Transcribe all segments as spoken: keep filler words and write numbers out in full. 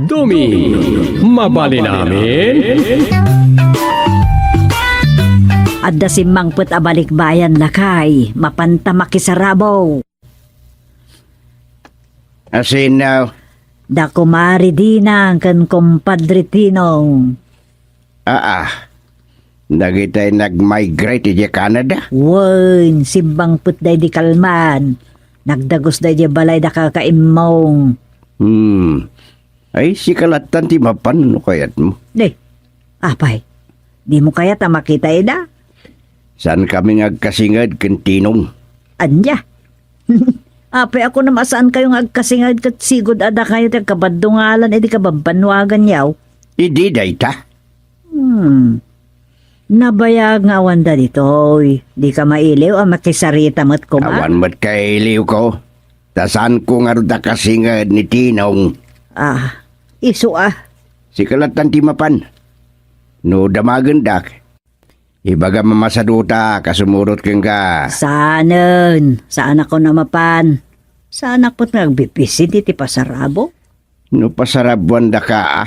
Dumi, mabalin amin? Adda simmangpet a balikbayan, lakay, mapanta makisarabo. Asino? Da Kumare Dinang ken Kumpadre Tinong. Aa, dagitay nag-migrate idiay Canada? Wen, simmangpet da idi kalman. Nagdagus da idiay balay da Kaka Immong. Hmm. Ay, sika lattan ti mapan no kayatmo. Di, apay, dimo kayat a makita ida? Saankami nga agkasinged ken Tinong. Ania? Apay a kunam a saankayo nga agkasinged ket sigud a dakayo ti agkabaddungalan iti kababbannuaganyo? Idi dayta. Hmm. Nabayag nga awanda ditoy. Dika mailiw a makisarita met koma? Awan met kailiwko. Ta saanko ngarud a kasinged ni Tinong. Ah, isu a. Sika lattan ti mapan. No damagendak, ibagam a masadutak a sumurot kenka. Saanen, saanakon a mapan. Saanak met nga agbibisin iti pasarabo. No pasarabuandaka, a,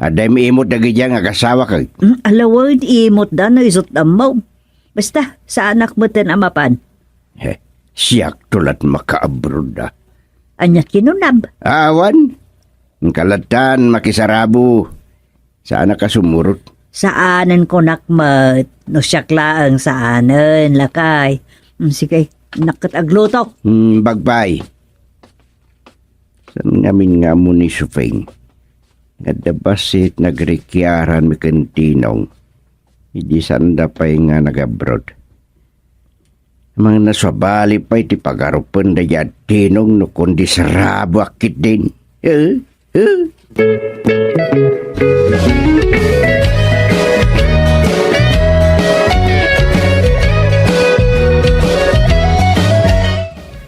adda imimut dagidiay nga agasawak. Hmm, alawed, imutda no isut' ammom. Basta, saanak meten a mapan. He, siakto lat makaabroad, a. Aniat kinunam? Awan. Kalatan, makisarabo. Saanak a sumurot. Saanen kunak met. No siak laeng saanen, lakay. Hmm, sige, innak ket agluto. Hmm, bagpay. Saan ngamin nga ammo ni Supeng? Adda bassit nagrikiaran mi ken Tinong. Idi saanda pay nga nag-abroad. Mangin a sabali pay ti pagarupen daydiay a Tinong no kundi sarabuak ketdin. Eh? Eh?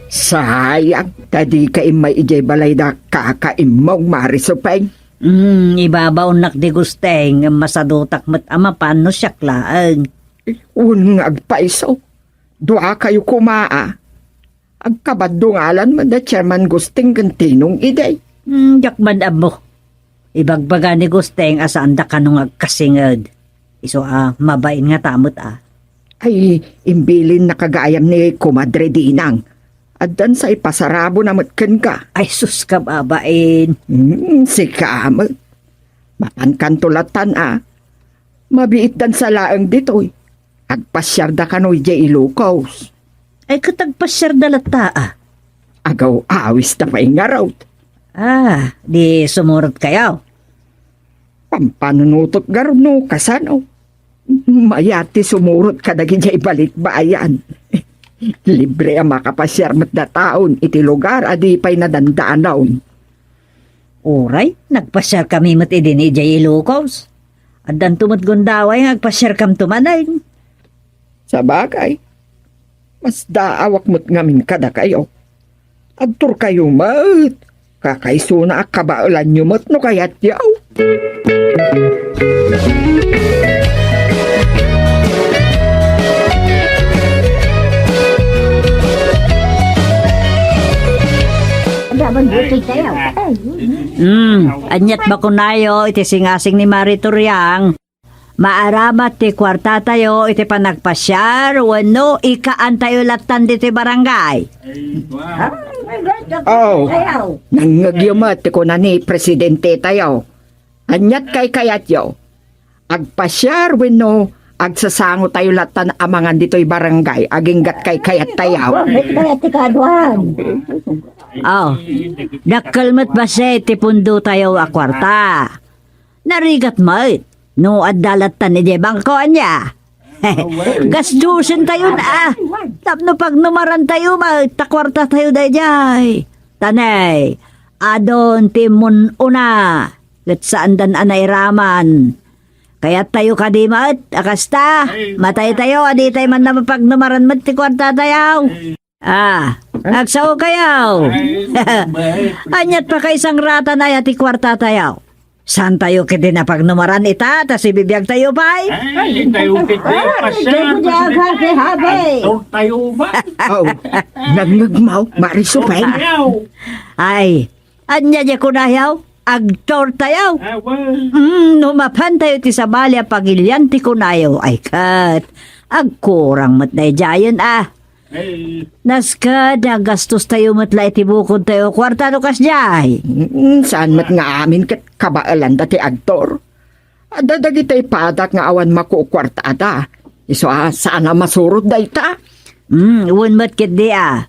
Sayang, ta dika immay idiay balay da Kaka Immong, Mari Supeng. Hmm, ibabaonnak di Gusteng, ngem masadutak met a mapan no siak laeng. Wen nga agpayso. Duakayo koma a. Agkabaddungalan met da Chairman Gusteng ken Tinong idi. Hmm, diak man ammo. Ibagbaga ni Gusteng a saanda kano nga agkasinged. Isu a, mabain ngata met a. Ay, imbilinna gayam ni Komadre Dinang. Addan sa ipasarabona met kenka. Ay, sus, kababain. Hmm, sika met. Mapankanto lattan a. Mabiitdan sa laeng ditoy. Agpasiarda kano idiay Ilocos. Ay, ket agpasiarda latta a. Agaw-awis ta pay ngarud. Ah, di sumurot kayo? Pampanunutot garud no kasano. Mayat ti sumurot kadagidiay balikbayan. Libre a makapasiar met dataon iti lugar a di pay nadandanaw. Uray, nagpasiar kami met idi ni idiay Ilocos. Addanto met gundaway nga agpasiar kamto manen. Sabagay, masdaawak met ngamin kadakayo. Agturkayo met. Kakaisuna a kabaelanyo met no kayatyo. Adaman buti kayo. Hmm, aniat ba kunayo iti singasing ni Mari Turiang? Maaramat ti kuartatayo iti panagpasiar wenno ikaantayo lattan ditoy barangay? Oh, nangngegyo met ti kuna ni presidente tayo. Aniat kaykayatyo? Agpasiar wenno agsasangotayo lattan a mangan ditoy barangay aginggat kaykayattayo? Oh, dakkel met bassit ti pundotayo a kuarta. Narigat met no adda lattan idiay bangko, ania? Gastusen tayon a tapno pagnumaran tayo met ta kuarta tayo daydiay. Tanay, adun ti immun-una ket saandan a nairaman. Kayat tayo kadi met a kasta, matay tayo a di tayo man mapagnumaran met ti kuarta tayo. Ah, agsao kayo. Aniat pa kay sangratan aya ti kuarta tayo? Saan tayo kiti napagnumaran ita, ta sibibiag tayo pay? Ay, tayo kiti. Ay, tayo kiti. Aw, nagngegmaw, Mari Supeng. Ay, ania di kunayaw? Agtortayo. Ah, well. Mm, no mapantayo ti sabali a pagilian ti kunayo, ay ket agkurang met daydiayen a. Ay. Nasken, aggastostayo met la iti bukodtayo a kuarta no kasdiay. Mm, saan met nga amin ket kabaelanda ti agtor? Adda dagiti padak nga awan makukuartada. Isu a saan a masurot dayta. Mm, wen met ketdi a.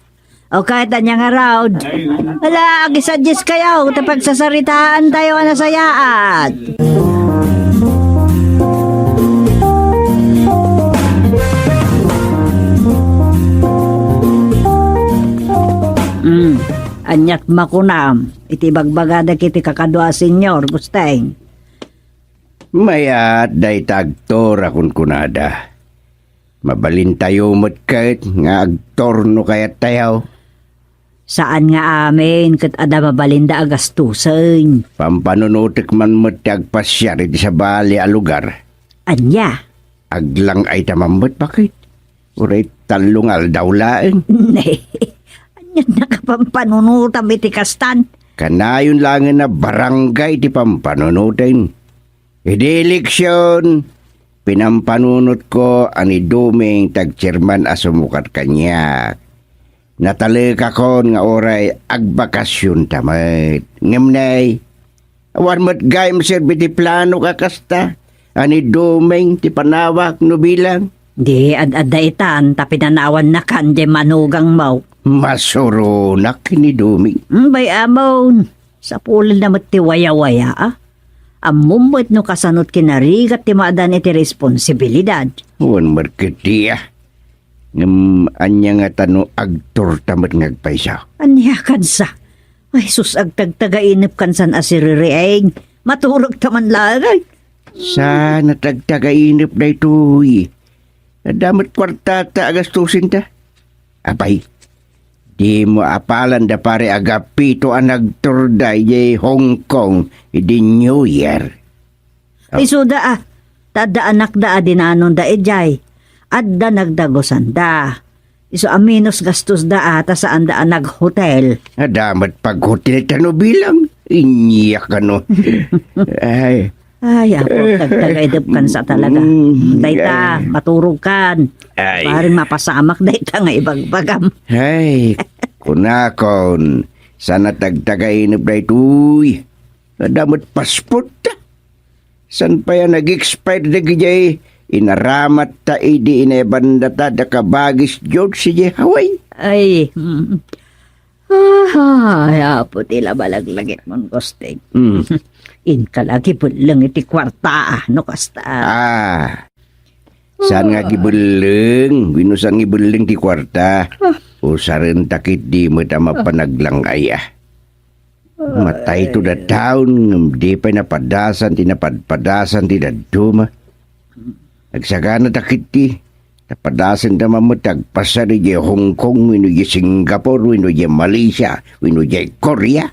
O ket ania ngarud? Ay, ala, agisadiskayo ta pagsasaritaantayo a nasayaat. Mm, aniat makunam iti ibagbagada iti kakadua a senior, Gusteng? Mayat dayta agtor a kunkunada. Mabalintayo met ket nga agtor no kayattayo. Saan nga amin ket adda mabalinda a gastusen. Pampanunotek man met ti agpasiar iti sabali a lugar. Ania? Aglang-ayta man met, bakit? Uray tallo nga aldaw laeng. Ne, anian nakapampanunotam iti kastan? Kanayon laengen a barangay ti pampanunoten. Idi eleksion, pinampanunotko a ni Doming ti agchairman a sumukat kaniak. Natalekakon nga uray agbakasionta met. Ngem nay, awan met gayam serbi ti planok a kasta a ni Doming ti panawak no bilang. Di ad-adda itan ta pinanawannakan diay manugangmo. Masuronak ken ni Doming. Mm, bay-amon. Sapulenna met ti wayawaya, a. Ammom met no kasano ti kinarigat ti maadan iti responsibilidad. Wen met ketdi a. Ngem ania ngata no agtorta met nga agpayso? Ania kansa? Ay sus, agtagtagainep kansan a siririeng. Maturekta man laeng, ay. Saan a tagtagainep daytoy? Adda met kuartata a gastusenta. Apay, dimo apalanda pare a gapito a nagtorda idiay Hong Kong idi New Year? Oh. Isuda a, ta adda anakda a dinanonda idiay. Adda nagdagusanda. Isu a menos gastosda a, ta saanda a naghotel. Adda met paghotel ta no bilang. Inya kano. Ay. Ay, apo, tagtagaidep kansa talaga. Mm, dayta, ay. Maturog kan. Ay. Paring mapasamak dayta nga ibagbagam. Ay, kunakon, saan a tagtagainep daytoy. Adda met passport. Saan pay a nag-expire dagiti inaramatta idi inayabandata da Kabagis George idiay Hawaii? Ay, mm. Ah, ay, apo ti la balaglagipmon, Gusting. Mm. Inka la agibelleng iti kuarta, no kasta. Ah. Saan nga agibelleng? Wenno saan nga ibelleng ti kuarta? Ah. Usarenta ketdi met a mapan aglang-ay a. Matayto da taon, ngem di pay napadasan ti napadpadasan ti dadduma. Agsagana da ketdi, napadasanda man met ti agpasiar idiay Hong Kong, wenno idiay Singapore, wenno idiay Malaysia, wenno idiay Korea.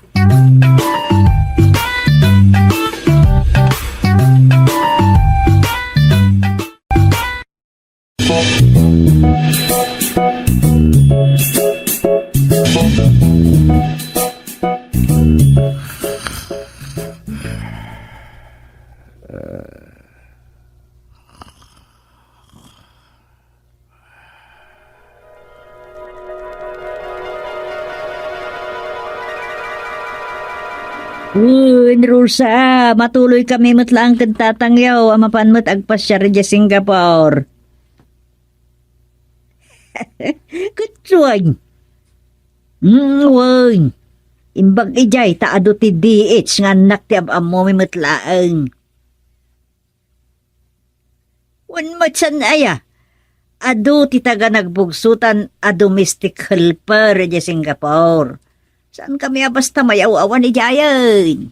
Wen, Rosa, matuloykami met laeng ken tatangyo a mapan met agpasiar idiay Singapore. Ket wen. Mm, wen. Imbag idiay ta adu ti D H nga annak ti am-ammomi met laeng. Wen met saan aya? Adu ti taga nagbugsotan a domestic helper idiay Singapore. Saankami a basta mayaw-awan idiayen.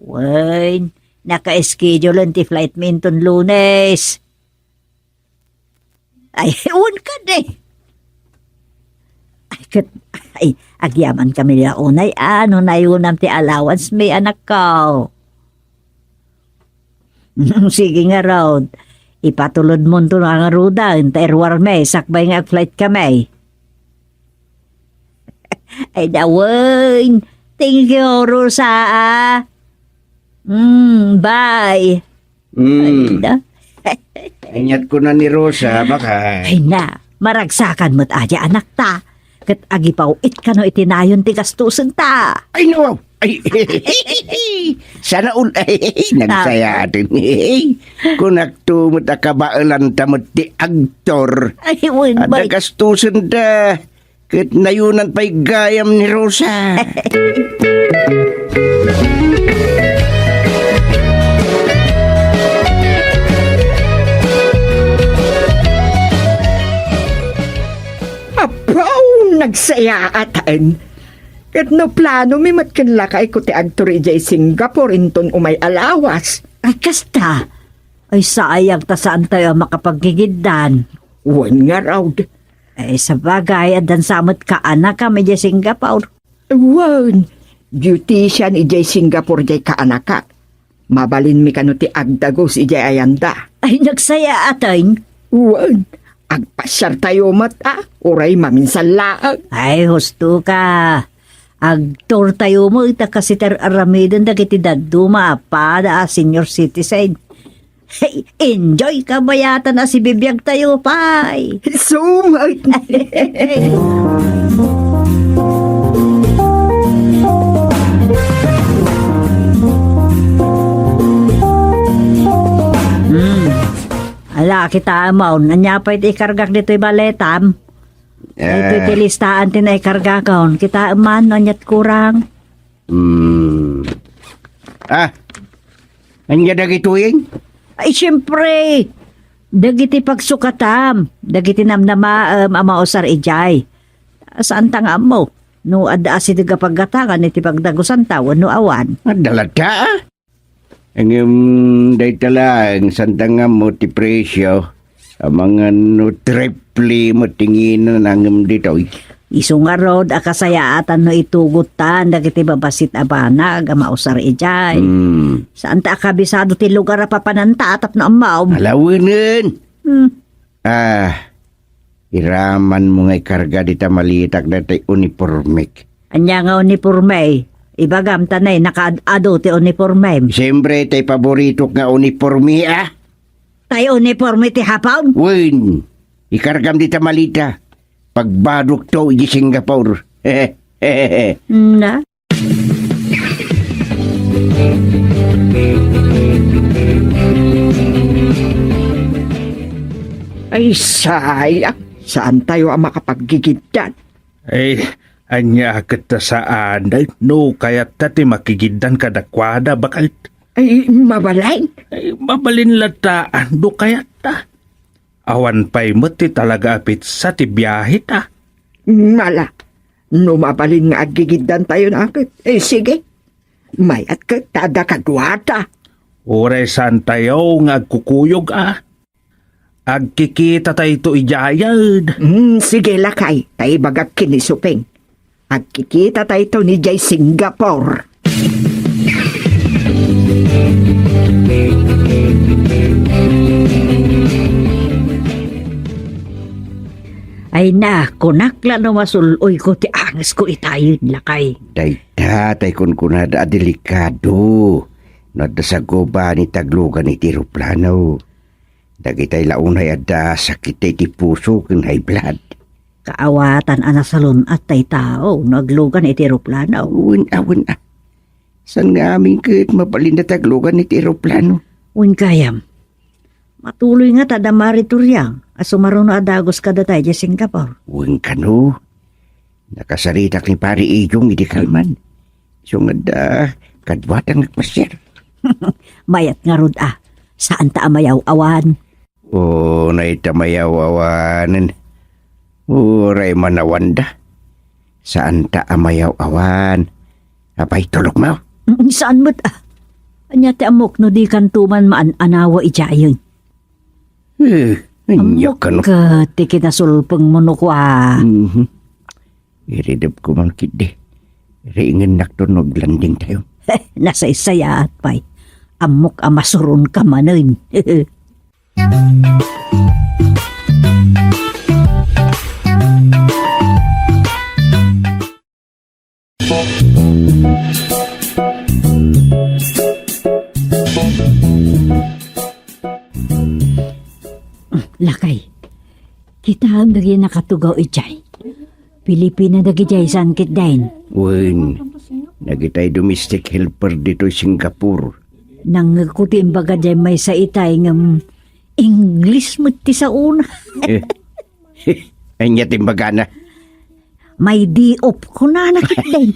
Wen, naka-schedulen ti flight mi inton Lunes. Ay, wen kadi. Ay, ket, ay, agyamankami la unay, a, no nayunam ti allowance mi, anakko. Sige ngarud, ipatulodmonto ngaruden ta iruarmi, sakbay nga ag-flight kami. Ay, da wen, Thank you, Rosa, ah. Mm, bye. Mm. Ay, na. Aniat kuna ni Rosa, baka. Ay, na. Maragsakan met adi, anakta. Ket agipaw-it kano iti nayon ti gastusen ta. Ay, no. Ay, sana all. Ay, nagsayaaten. Kunakto met a kabaelanta met ti agtor. Ay, wen, adda bay. Gastusen ta. Ket nayonan pay gayam ni Rosa. Apo, nagsayaatan. Ket no planomi met ken lakayko ti agtor idiay Singapore inton umay a lawas. Ay, kasta. Ay, sayang ta saantayo a makapagkigiddan. Wen ngarud. Ay, sabagay, addan sa met kaanakam idiay Singapore. Wen, beautician idiay Singapore diay kaanakak. Mabalinmi kano ti agdagus idiay ayanda. Ay, nagsayaatan. Wen, agpasiartayo met, a, uray maminsan laeng. Ay, husto ka. Agtourtayo met a kas iti ar-aramiden dagiti dadduma a pada a senior citizen. Hey, enjoy kabayatan a sibibiagtayo pay. Sumat. Hmm. Ala, kitaem, ania pay ti ikargak ditoy baletam? Daytoy ti listaan ti naikargakon. Kitaem man no aniat kurang. Hmm. Ah, ania dagitoyen? Ay, siempre, dagiti pagsukatam, dagiti namnamaem a mausar idiay. Saanta nga ammo no adda asideg a paggatangan iti pagdagusanta wenno awan. Adda latta, a? Ngem dayta laeng, saanta nga ammo ti presio, amangan no triple met ti nginana ngem ditoy. Isu ngarud a kasayaatan no itugottan dagiti babassit a banag a mausar idiay. Hmm. Saanta a kabisado ti lugar a papananta tapno ammom. Alawenen. Hmm. Ah, iramanmo nga ikarga dita malitak daytoy unipormek. Ania nga uniporme? Ibagam ta nay nakaad-adu ti unipormem. Siyempre, tay paboritok nga uniporme, a. Tay uniporme ti Hapon? Wen, ikargam dita malita. Pagbadokto iti Singapore. Na? Ay, sayang. Saantayo a makapagkigiddan. Ay, ania ket ta saan, no kayatta ti makigiddan kadakuada, baket? Ay, mabalin. Ay, mabalin latta, no kayatta. Awan pay met ti talaga a petsa ti biaheta. Ala, no mabalin nga aggigiddantayo na ket, eh, sige. Mayat ket ta adda kaduata. Uray saantayo nga agkukuyog, a. Agkikitatayto idiayen. Mm, sige, lakay, ta ibagak ken ni Suping. Agkikitatayto idiay Singapore. Ay na, kunak la no masul-oyko ti angesko itayen, lakay. Dayta tay kunkunada a delikado. No adda saguban ti aglugan iti eroplano. Dagitay la unay adda sakit iti puso ken high blood. Kaawatan a nasalun-at tay tao no aglugan iti eroplano. Wen, a, wen, a. Saan nga amin ket mabalinda ti aglugan iti eroplano? Wen gayam. Matuloy nga ta da Mari Turiang a sumaruno a dagus kadata idiay Singapore. Wen kano. Nakasaritak ni Pari Ijong idi kalman. Isu nga adda kaduata nga agpasiar. Mayat ngarud a. Saanta a mayaw-awan. Unay ta mayaw-awanen. Uray manawanda. Saanta a mayaw-awan. Apay, tulokmo? Mm, saan met a. Ania ti ammok no dikanto man maan-anawa idiayen? Eh, ania kano? Ammok ket ti kinasulpengmo no kua. Mhm. Iridepko man ketdi. Riingennakto no aglandingtayo. Nasaysayaat pay. Ammok a masuronka manen. Lakay, kitaem dagiti nakatugaw idiay. Pilipina dagidiay, saan ketdin? Wen, dagitay domestic helper ditoy Singapore. Nangngegko ti imbaga diay maysa itay ngem English met ti saona. Eh, ania ti imbagana? My day off, kunana ketdin.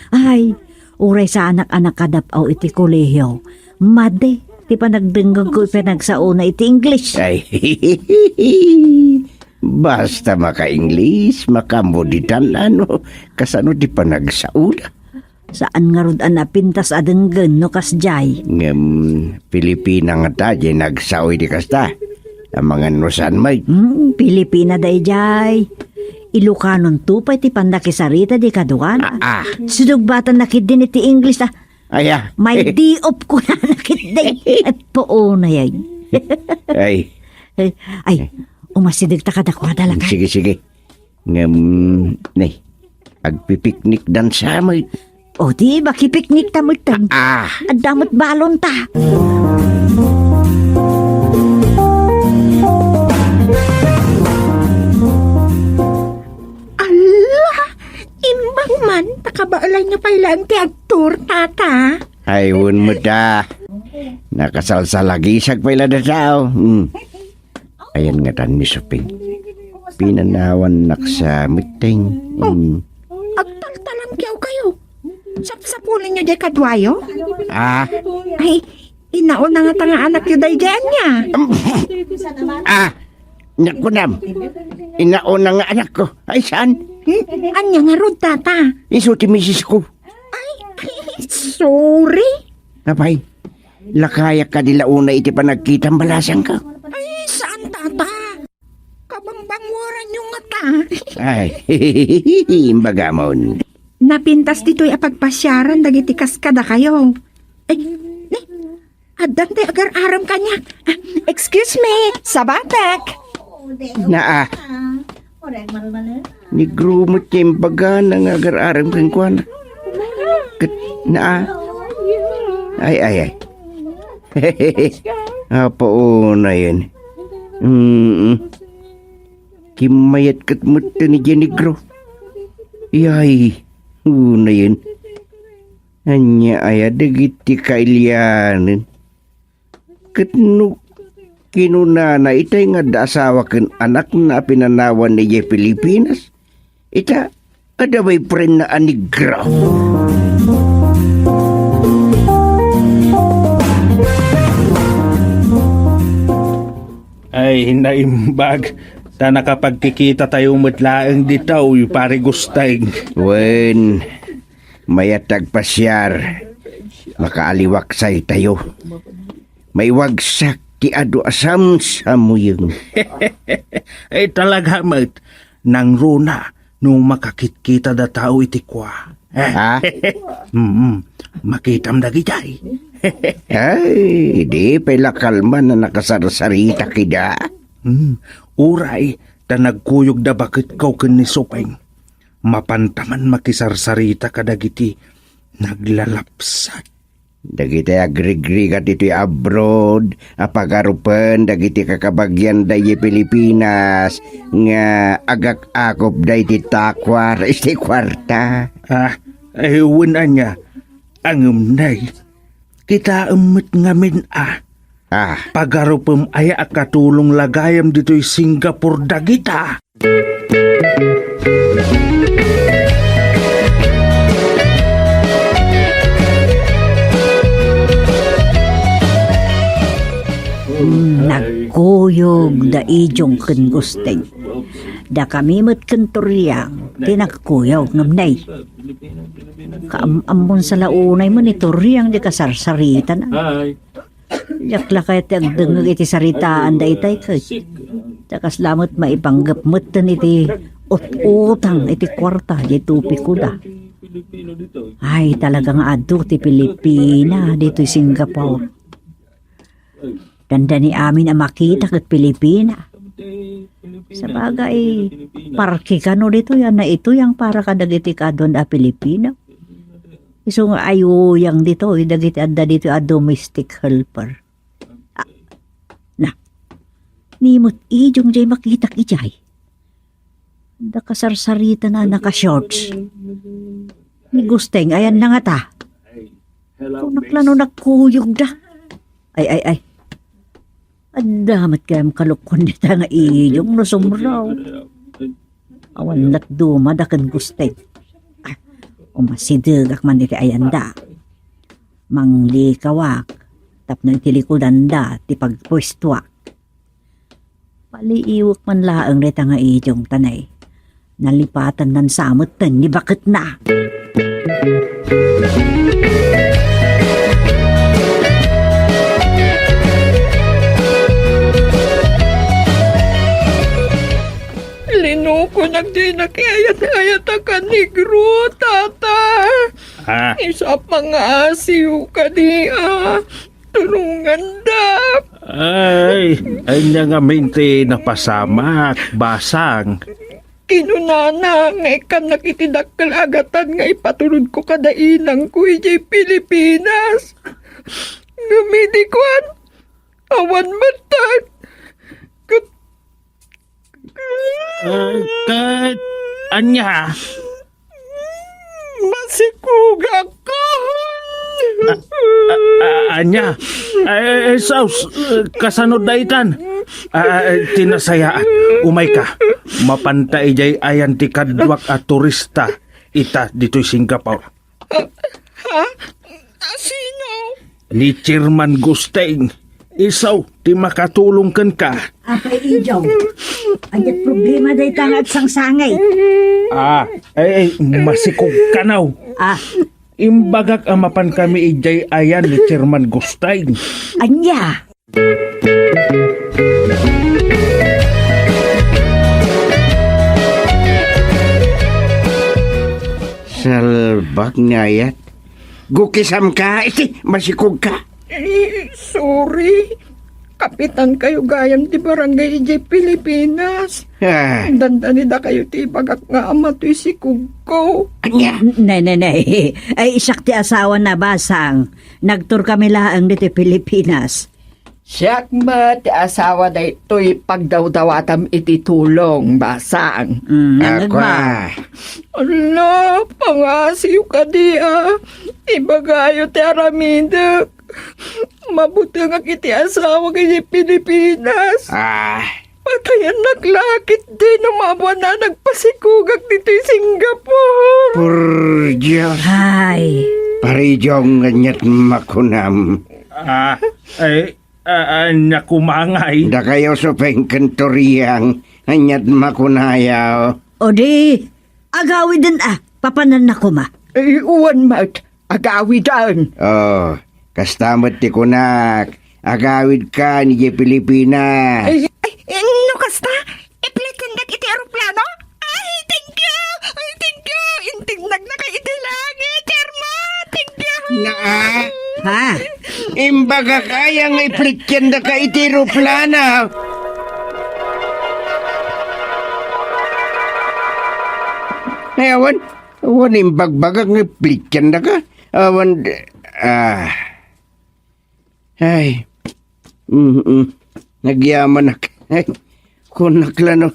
Ay, uray saanak a nakadap-aw iti kolehio, madi ti panagdengngegko iti panagsaona iti English. Ay, basta maka-English, makaammo ditan, ano, kasano ti panagsaona? Saan ngarud a napintas a denggen no kasdiay. Ngem Pilipina ngata diay nagsao iti kasta. Amangan no saan met. Hmm, Pilipina daydiay. Ilokanonto pay ti pannakisarita di kaduana. Ah, ah. Sinugbatan na ketdin iti English, ah. Aya. My day off, kunana ketdin. Ay, puonay, ay. Ay. Ay, ay, umasidegta kadakuada, Lakay. Sige, sige. Ngem, ne, agpipiknik dansa met. O, di, makipiknik ta met, tan. Ah. Adda met balon ta. Alla! Imbag man, ta kabaelanyo pay laeng ti agtour, tata. Ay, wen met a. Nakasalsalagisag pay la dataw. Hmm. Ayan ngatan ni Suping. Pinanawannak sa meeting. Oh, mm. Agtaltalamkiawkayo. Sapsapulenyo diay kaduayo? Ah. Ay, inauna ngata nga anakyo daydiay ania? Ah, nakunam. Inauna nga anakko. Ay, saan? Hmm? Ania ngarud, tata? Isu ti misisko. Ay, sorry. Apay, lakayak kadi la unay iti panagkitam balasangko. Ay, saan, tata? Kabangbangwaranyo ngata. Ay, imbagamon. Napintas ditoy a pagpasiaran dagiti kas kadakayo. Ay, ne, addan ti agar-arem kaniak. Ah, excuse me, sabatek. Naa. Negro met ti imbagana nga agar-arem kenkuana. Ket, naa. Ay, ay, ay. Apo, unayen. Mm. Kimmayat ket metten idiay negro. Iyay, unayen. Ania aya dagiti kailianen? Ket no kinunana itay nga adda asawa ken anakna a pinanawan idiay Pilipinas, ita, adda boyfriendna a negro. Ay, naimbag. Ta nakapagkikitatayo met laeng ditoy, Pare Gusteng. Wen, mayat ti agpasiar. Makaaliwaksaytayo. Maiwagsak ti adu a samsamuyeng. Eh, talaga met, nangruna no makakitkitada tao iti kua. Ha? Mm, makitam dagitay. Ay, di pay la kalman a nakasarsarita kida. Hmm, uray, ta nagkuyogda baketko ken ni Supeng. Mapanta man makisarsarita kadagiti naglalapsat. Dagiti agrigrigat iti abroad a pagarupen dagiti kakabagianda iti Pilipinas nga agak-akopda iti takwar iti kuarta. Ah, eh, wen ania, angem nay, kitaem met ngamin a. Ah. Pagarupem aya a katulong la gayam ditoy Singapore dagita. Hmm, nagkuyog da Ijong ken Gusteng. Dakami met ken Toriang ti nagkuyog ngem nay. Kaam-ammon sa la unay met ni Toriang ti kasarsaritana. Diak la kayat ti agdengngeg iti saritaan daytay ket ta kasla met maipanggep metten iti ut-utang iti kuarta diay topikoda. Ay, talaga nga adu ti Pilipina ditoy Singapore. Dandani amin a makita ket Pilipina. Sabagay, parke kano ditoy a naituyang para kadagiti kaduan a Pilipino. Isu nga ayuyang ditoy dagiti adda ditoy a domestic helper. Ah, na, ni met Ijong jay makitak ijay. Adda kasarsaritana a naka-shorts. Ni Gusteng, ayanna ngata. Kunakla no nagkuyogda. Ay, ay, ay. Adda met gayam kalukon dita nga Ijong no sumraw. Awan met dumada ken Gusteng. Ah, umasidegak man iti ayanda. Manglikawak tapno iti likudanda ti pagpuestuak. Paliiwek man laeng dayta nga Ijong ta nay, nalipatannan sa metten ni baketna. Linukonak diay nakiayat-ayat a kanigro, Tata. Ah. Isu a pangaasiw kadi a tulonganda. Ay, ania ngamin ti napasamak, Basang? Kinunana nga ikkannak iti dakkel a gatad nga ipatulodko kada inangko idiay Pilipinas. Ngem idi kuan, awan met. Ket Ay, ket ania? Masikugak. A-, a-, a-, ania? Ay, ay, sus, kasano daytan? Ah, ti nasayaat, umayka. Mapanta idiay ayan ti kaduak a turista ita ditoy Singapore. Ha? A sino? Ni Chairman Gusteng. Isu ti makatulong kenka. Apay Ijong, ania't problema dayta nga agsangsangit? Ah, ay, ay, masikog kanaw. Ah. Imbagak a mapan kami idiay ayan ni Chairman Gusteng. Ania? Salbag nga ayat. Gukisamka iti masikogka. Eh, sorry. Kapitankayo gayam ti barangay idiay Pilipinas. Ah. Dandanidakayo ti ibagak nga ama toy sikogko. Ania? Ne, ne, ne. Ay, siak ti asawana, Basang. Nagtur kami laeng ditoy Pilipinas. Siak met ti asawa daytoy pagdawdawatam iti tulong, Basang. Mm, nangegmo. Ala, pangasiw kadi a. Ibagayo ti aramidek. Mabutengak iti asawa iti Pilipinas. Ah. Patayannak la ketdi no mabanak nagpasikogak ditoy Singapore. Por Dios. Ay. Paridiong, ania't makunam? Ah, ay, ah, ah, nakumangay. Dakayo Supeng ken Toriang, ania't makunayo? O di, agawiden a, papananna koma. Eh, uwan met, agawiden. Oh, kasta met ti kunak, agawidka idiay Pilipinas. Ay, ay, no kasta, iplitkendak iti eroplano? Ay, thank you! Ay, thank you! Intignag na kay iti langit, Chairman! Thank you! Naa? Ha? Imbagak aya nga iplitken daka iti eroplano? Ay, awan, awan imbagbagak nga iplitken daka. Awan, ah. Ay. Mm-mm. Nagyamanak. Ay. Kunak la no.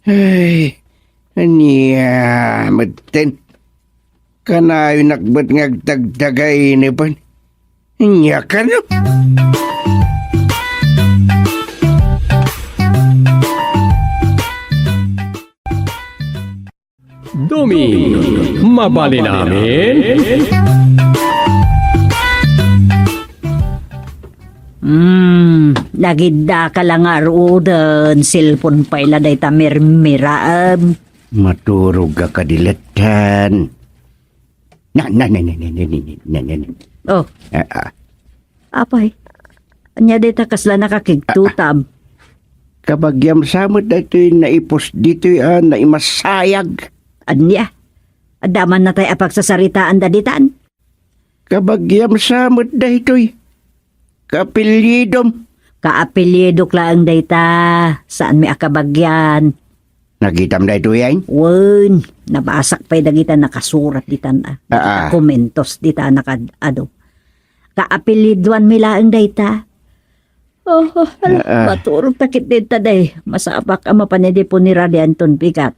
Ay. Ania, metten. Kanayonak met nga agtagtagay ni pan. Ania kano? Dumi, mabalin amin? Hmm, nagidda ka lang nga aruden, cellphone pay la dayta mirmiraem. Maturog ka kadiletan. Na, na, na, na. Oh. Ah, ah. Apay, ania dayta kasla nakakigtutab? Ah, ah. Kabagiam sa met daytoy naipos ditoy a naimasayag. Ania? Adda man natay a pagsasaritaan da ditan? Kabagiam sa met daytoy. Kaapelyidom. Kaapelyidok laeng dayta. Saanmi a kabagian. Nakitam daytoy, ay? Wen. Nabasak pay dagita nakasurat ditan, ah, Ah, ah. Komentos dita nakad-ado. Kaapelyiduanmi laeng dayta. Oh, oh, ala, Ah, ah. Maturog ta ketdi ta, day. Masapak a mapan idi punerarianton bigat.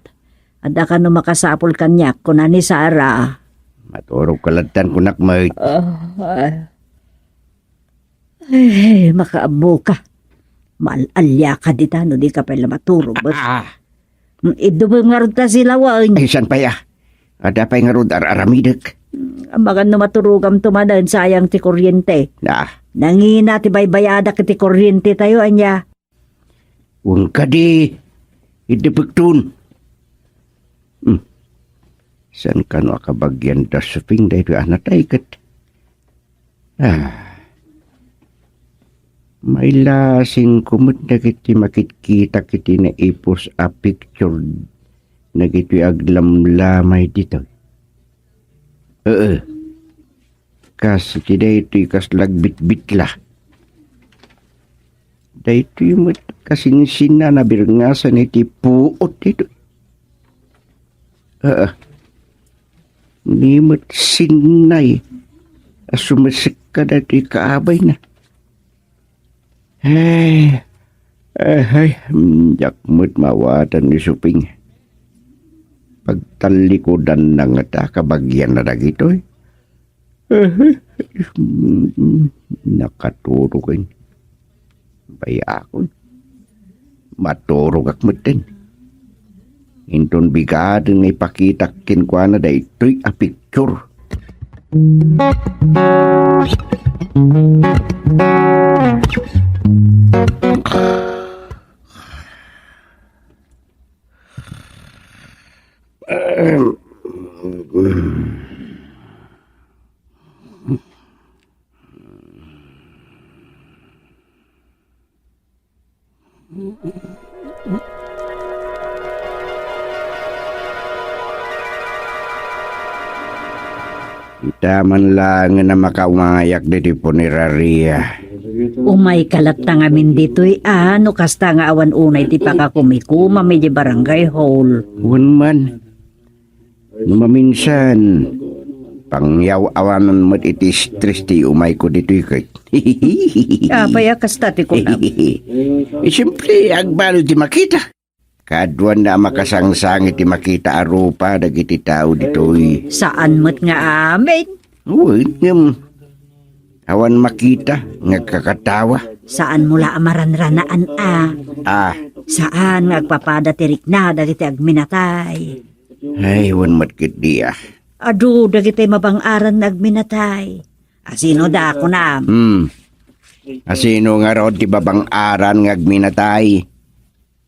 Adda kano makasapul kaniak, kuna ni Sara. Maturog ka lattan, kunak met. Ah, ah. Ay, makaammo ka. Maal-alia ka dita no di ka pay la maturog, bes. Ah. Mm, idupem ngarud ta si laeng. Ay, saan pay, ah? Adda pay ngarud ar-aramidek. Mm, amangan no maturogamto manen, sayang ti kuryente. Ah. Nangina ti baybayadak iti kuryente tayo, ania? Wen kadi, idupekton. Hmm. Saan kano a kabagian da Suping daytoy a natay ket? Ah. Mailasinko met dagiti makitkitak iti naipus a picture dagitoy aglamlamay ditoy. Ee. Kas iti daytoy kasla agbitbitla. Daytoy met kasinsinna a nabirngasan iti puot daytoy. Aa. Ni met sinnay a sumesekka daytoy kaabayna. Ay, ay, ay, diak met maawatan ni Suping. Pagtallikudanna ngata kabagianna dagitoy. Ay, ay, nakaturog, ay. Bayakon. Maturogak metten. Inton bigaden nga ipakitak kenkuana daytoy a picture. Ita man laengen a makaumayak ditoy puneraria. Umayka latta ngamin ditoy, a, no kasta nga awan unay ti pakakumikumam idiay barangay hall. Wen man. No maminsan, pangyaw-awanan met iti stress ti umayko ditoy ket. Apay a kasta ti kunam? Eh, siyempre, agbalud ti makita. Kaduanna a makasangsang iti makita a rupa dagiti tao ditoy. Saan met nga amin? Wen, ngem, awan makita nga agkakatawa. Saanmo la a maranranaan a. Ah. Saan nga agpapada ti rikna dagiti agminatay. Ay, wen met ketdi, ah. Adu dagiti mabang-aran nga agminatay. Asino da, kunam? Hmm. Asino ngarud ti mabang-aran nga agminatay?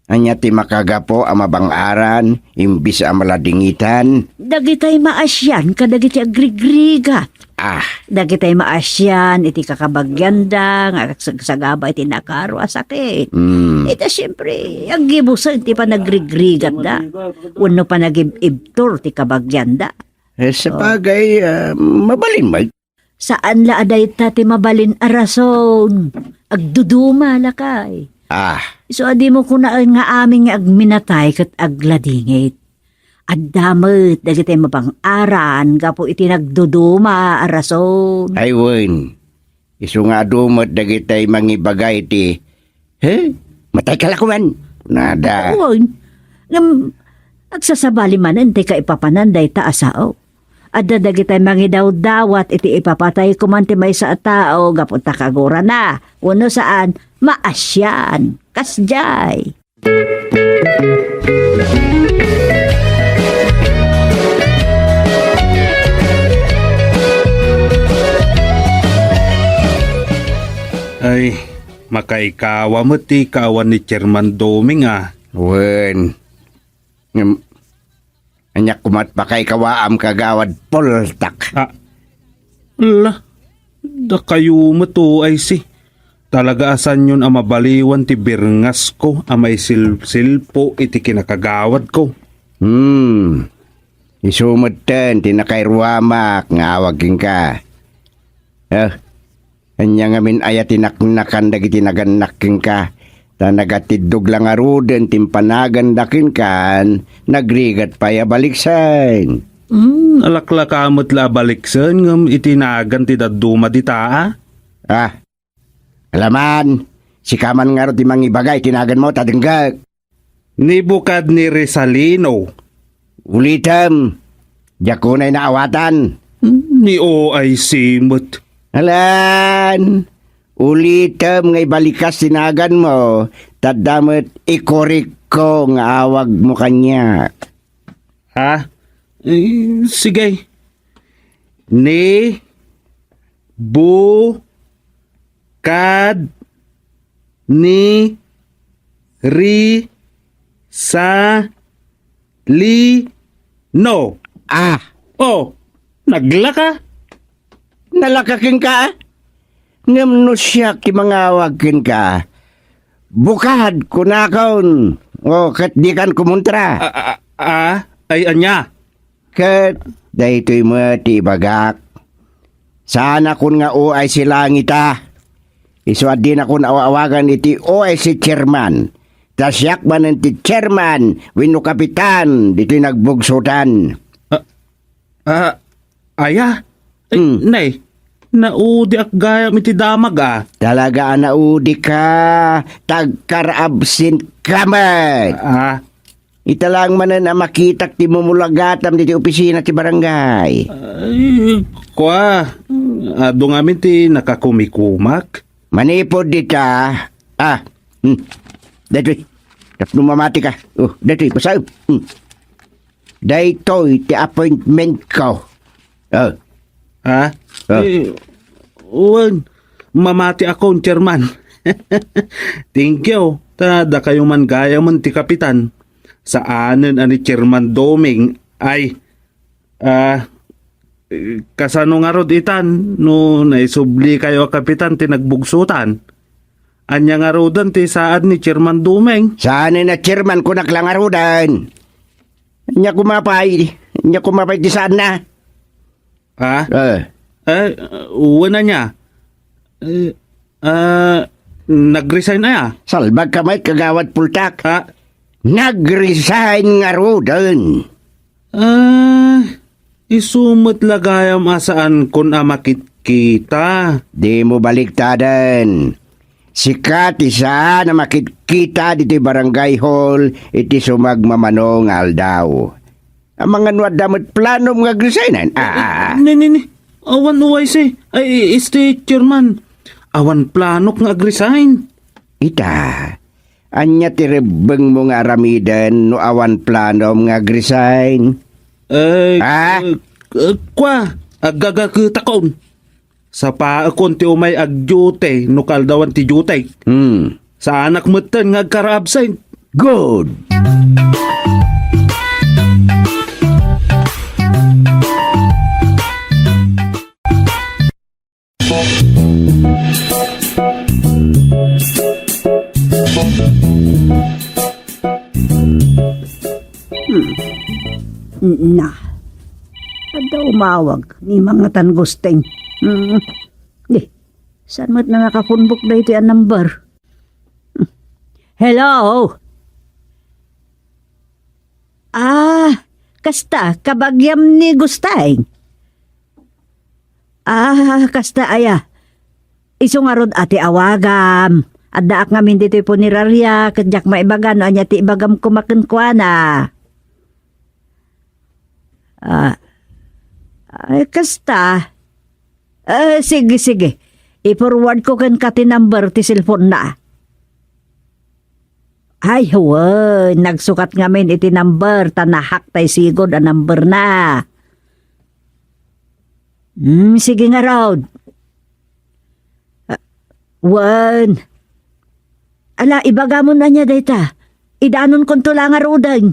Ania ti makagapu a mabang-aran imbis a maladingitan? Dagitay maasian kadagiti agrigrigat. Ah. Dagitay maasian iti kakabagianda nga agsagsagaba iti nakaro a sakit. Hmm. Ita, siempre, aggibusen ti panagrigrigatda wenno panagib-ibtur ti kabagianda. Eh, sa bagay, ah, mabalin met. Saan la a dayta ti mabalin a rason. Agduduma, lakay. Ah. Isu a dimo kunaen nga amin nga agminatay ket agladingit. Adda met dagiti mabang-aran gapu iti nagduduma a rason. Ay, wen. Isu nga adu met dagiti mangibaga iti, "He? Matayka la koman?" kunada. Wen. Ngem, agsasabali manen ti kaipapanan dayta a sao. Adda dagiti mangidawdawat iti ipapatay koman ti maysa a tao gapu ta kagurana. Wenno saan, maasian. Kasdiay. Ay, makaikawa met ti kaawan ni Chairman Doming, ah. Wen. Ngem, ania komat pakaikawaam, Kagawad Poltak? Ah, la, dakayo met, O I C. Talaga a saanyon a mabaliwan ti birngasko a maisilsilpo iti kinakagawadko. Hmm. Isu metten ti nakairuamak nga awag kenka. Eh, ania ngamin aya ti naknakan dagiti nagannak kenka? Ta nagatiddog la ngaruden ti impanaganda kenkan, nagrigat pay a baliksen. Hmm, alaklaka met la a baliksen ngem iti nagan ti dadduma dita, a? Ah, alaman, sika man ngarud ti mangibaga iti naganmo ta denggek. Ni Bukad ni Risalino. Ulitem, diak unay naawatan. Hmm, ni O I C met. Alan, ulitem nga ibalikas ti naganmo, ta adda met ikorikko nga awagmo kaniak. Ha? Eh, sige. Ni Bu Kad ni Ri Sa Li No. Ah, oh, naglaka? Nalaka kenka? Ngem no siak ti mangawag kenka, Bukad kunakon, o ket dikan kumontra. Ah, ah, ah, ay ania? Ket daytoy met ti ibagak. Saanakon nga O I C laeng ita. Isu a dinakon aw-awagan iti O I C chairman. Ta siak manen ti chairman wenno kapitan ditoy nagbugsotan. Ah, ah, aya? Ay, Hmm. Nay, naudiak gayam iti damag, ah. Talaga a naudika, ta agkar-absent ka met. Ah. Ita laeng manen a makitak ti mumulagatam ditoy opisina ti barangay. Ay, kua, adu ngamin ti nakakumikumak. Manipud dita, ah, hmm, daytoy, tapno mamati ka. Oh, daytoy, basaem. Hmm. Daytoy ti appointment ko. Oh. Ha? Oh. Eh, wen, mamati akon, Chairman. Thank you. Ta dakayo man gayamen ti kapitan. Saanen a ni Chairman Doming ay, ah, kasano ngarud itan no naisubli kayo a kapitan ti nagbugsotan? Ania ngaruden ti saad ni Chairman Doming? Saanen a chairman, kunak la ngaruden. Ania koma pay, ania koma pay ti saanna? Ha? Eh. Eh, wen ania? Eh, ah, nag-resign aya? Salbag ka met, Kagawad Pultak. Ha? Nag-resign ngaruden. Ah, isu met la gayam a saankon a makitkita. Dimo baliktaden. Sika ti saan a makitkita ditoy barangay hall iti sumagmamano nga aldaw. Amangan no adda met planom nga agresignan? Ah, ah, ah. Ni, ni, ni. Awan O I C. Ay, este, Chairman. Awan planok nga agresign. Ita, ania ti rebbengmo nga aramiden no awan planom nga agresign? Eh, Ah? eh, eh, kua, agagaketakon. Sapaekon ti umay agduty no kaaldawan ti duty. Hmm. Saanak metten nga agkar-absent. Good. Hmm. Na. Adda umawag ni Mangatan Gusting. Hmm. Di, saan met na nakapunbok daytoy a number? Hello? Ah, kasta, kabagiam ni Gusting? Ah, kasta aya. Isu ngarud a ti awagam. Addaak ngamin ditoy puneraria, ket diak maibaga no ania ti ibagam koma kenkuana. Ah, ay, kasta. Eh, sige, sige. I-forward ko kenka ti number ti cellphone na. Ay, wen, nagsukat ngamin iti number, ta na-hack tay sigud a number na. Hmm, sige ngarud. Ah, wen. Ala, ibagamon ania dayta. Idanonkonto la ngaruden.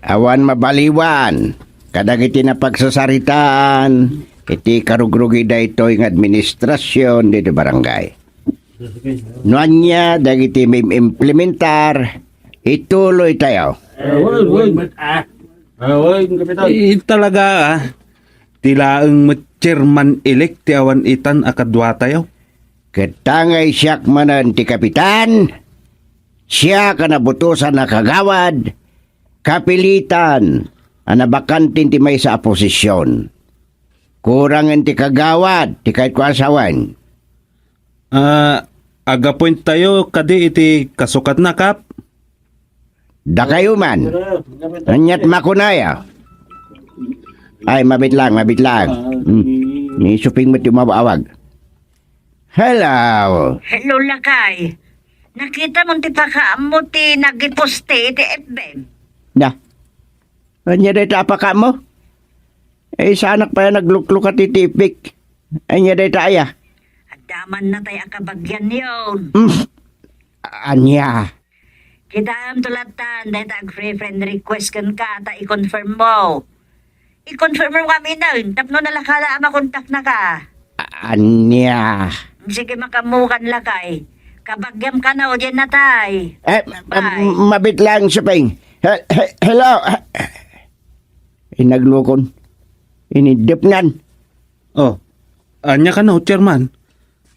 Awan mabaliwan kadagiti napagsasaritaan iti karugrugi daytoy nga administrasion ditoy barangay. No ania dagiti maim-implementar, ituloytayo. Awan, awan. Awan, Kapitan. Eh, talaga, ah. Ti laeng met chairman-elect ti awan itan a kaduatayo. Ket tangay siak manen ti kapitan, siak a nabutosan a kagawad, kapilitan a nabakanten ti maysa a posisyon. Kurangen ti kagawad ti kayatko a sawen. Ah, ag-appoint tayo kadi iti kasukatna, Kap? Dakayo man. Aniat makunaya? Ay, mabitlang, mabitlang. Hmm. Ni Suping met ti umawag. Hello. Hello, lakay. Nakita mo ti pakaammo ti nagiposte iti F B? Na. Ania dayta a pakaammo? Eh, saanak pay a nagluklukat iti F B. Ania dayta aya? Adda man natay a kabagianyon. Hmm. Ania? Kitaem to lattan, dayta ag-friend request kenka ta i-confirm mo. I-confirm mo kami nun, tapno nalakala a makontaknaka. A-, ania? Sige, makaammokan lakay. Kabagiam kano, diay natay. Eh, ma-, ma-, mabitlang, Suping. He-, he-, hello? Inaglukon. Inidepnan. Oh, ania kano, Chairman?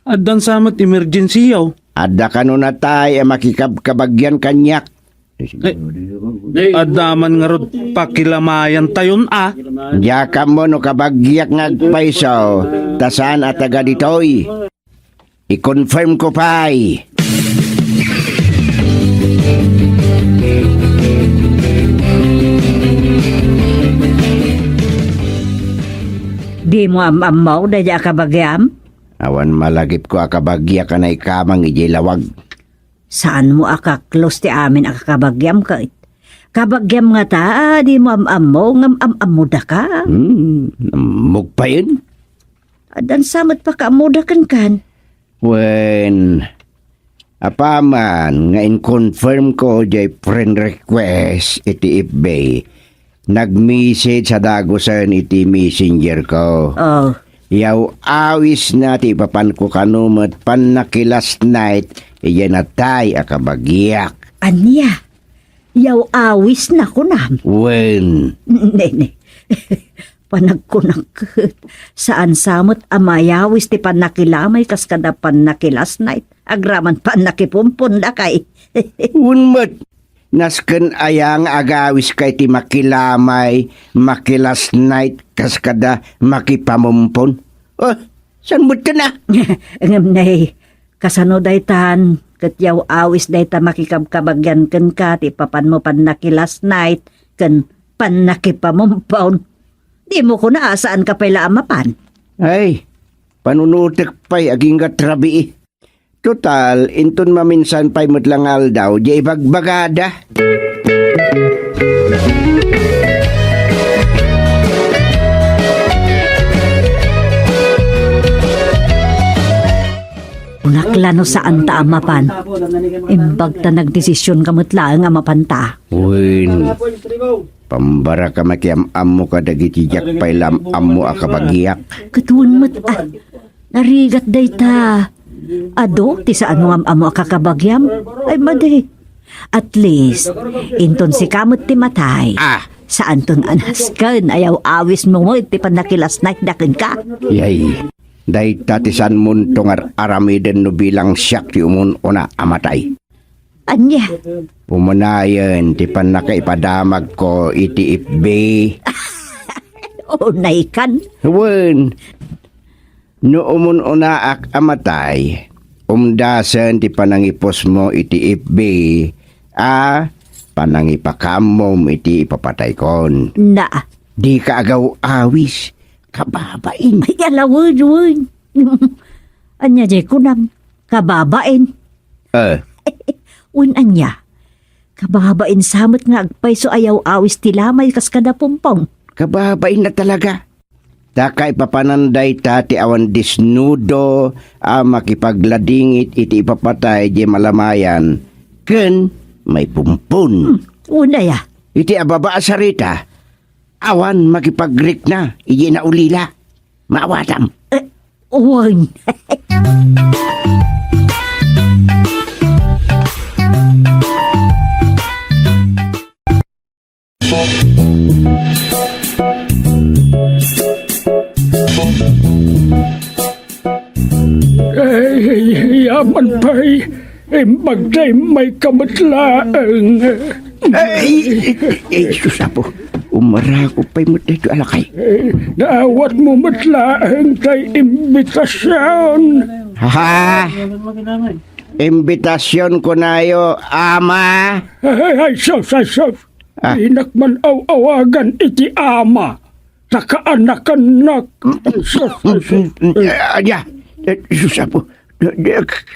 Addan sa met emergency-yo? Adda kano natay a makikabkabagian kaniak? Eh, adda man ngarud pakilamayan tayon a. Diak ammo no kabagiak nga agpayso, ta saan a taga ditoy. I-confirm ko pay. Di mo am-ammo daydi a kabagiam? Awan malagipko a kabagiak a naikamang idiay lawag. Saanmo a kaklos ti amin a kakabagiam ket? Kabagiam ngata a di mo am-ammo ngem am-ammodaka? Hmm, ammok payen. Addan sa met pakaammoda kenkan? Wen, apaman nga in-confirm ko jay friend request iti F B, nag-message a dagusen iti messenger ko. Oh. Yaw-awisna ti ipapanko kano met pannakilasnight idiay natay a kabagiak. Ania? Yaw-awisna, kunam? Wen. Nene, panagkunak ket, saan sa met a mayawis ti pannakilamay kas kada pannakilasnight, agraman pannakipumpon, lakay. Wen met, nasken aya nga agawiska iti makilamay, makilasnight, kas kada makipamumpon? Oh, saan met ken a? Ngem nay, kasano daytan, ket yaw-awis dayta makikabkabagian kenka ti ipapanmo pannakilasnight ken pannakipamumpon. Dimo kuna a saanka pay la a mapan? Ay, panunotek pay agingga ti rabii. Total, inton maminsan pay met la nga aldaw, diay ibagbagada. Kunak la no saanta a mapan. Imbag ta nagdesisionka met laeng a mapanta. Wen, pambaraka makiam-ammo kadagiti diak pay la am-ammo a kabagiak. Ket wen met a, narigat dayta. Adu ti saanmo nga am-ammo a kakabagiam? Ay, madi. At least, inton sika met ti matay. Ah. Saanton a nasken a yaw-awismo met ti pannakilasnight da kenka? Yay. Dayta ti saanmonto nga ar-aramiden no bilang siak ti umun-una a matay. Ania? Pumanayen ti pannakaipadamagko iti F B. Unaykan? Wen. No umun-unaak a matay, umdasen ti panangipusmo iti F B a panangipakaammom iti ipapataykon. Na. Dika agaw-awis, kababain. Ay, ala, wen, wen. Ania jay kunam? Kababain. Eh. Wen, ania? Kababain sa met nga agpayso a yaw-awis ti lamay kas kada pumpong. Kababain na talaga. Ta kaipapanan dayta ti awan disnudo a makipagladingit iti ipapatay diay malamayan ken maipumpon. Hmm, unay a. Iti ababa a sarita, awan makipagrikna idiay naulila. Maawatam. Eh, wen. Aman pay, imbag ta immayka met laeng. Ay, ay, ay, sus, Apo. Umarago pay met daytoy a lakay. Eh, naawatmo met laeng tay imbitasion. Ha? Imbitasion kunayo, Ama? Ay, ay, sus, ay, sus. Ah. Dinak man aw-awagan iti Ama. Ta kaanakannak. Sus, sus, sus. Ania? Eh, sus, Apo.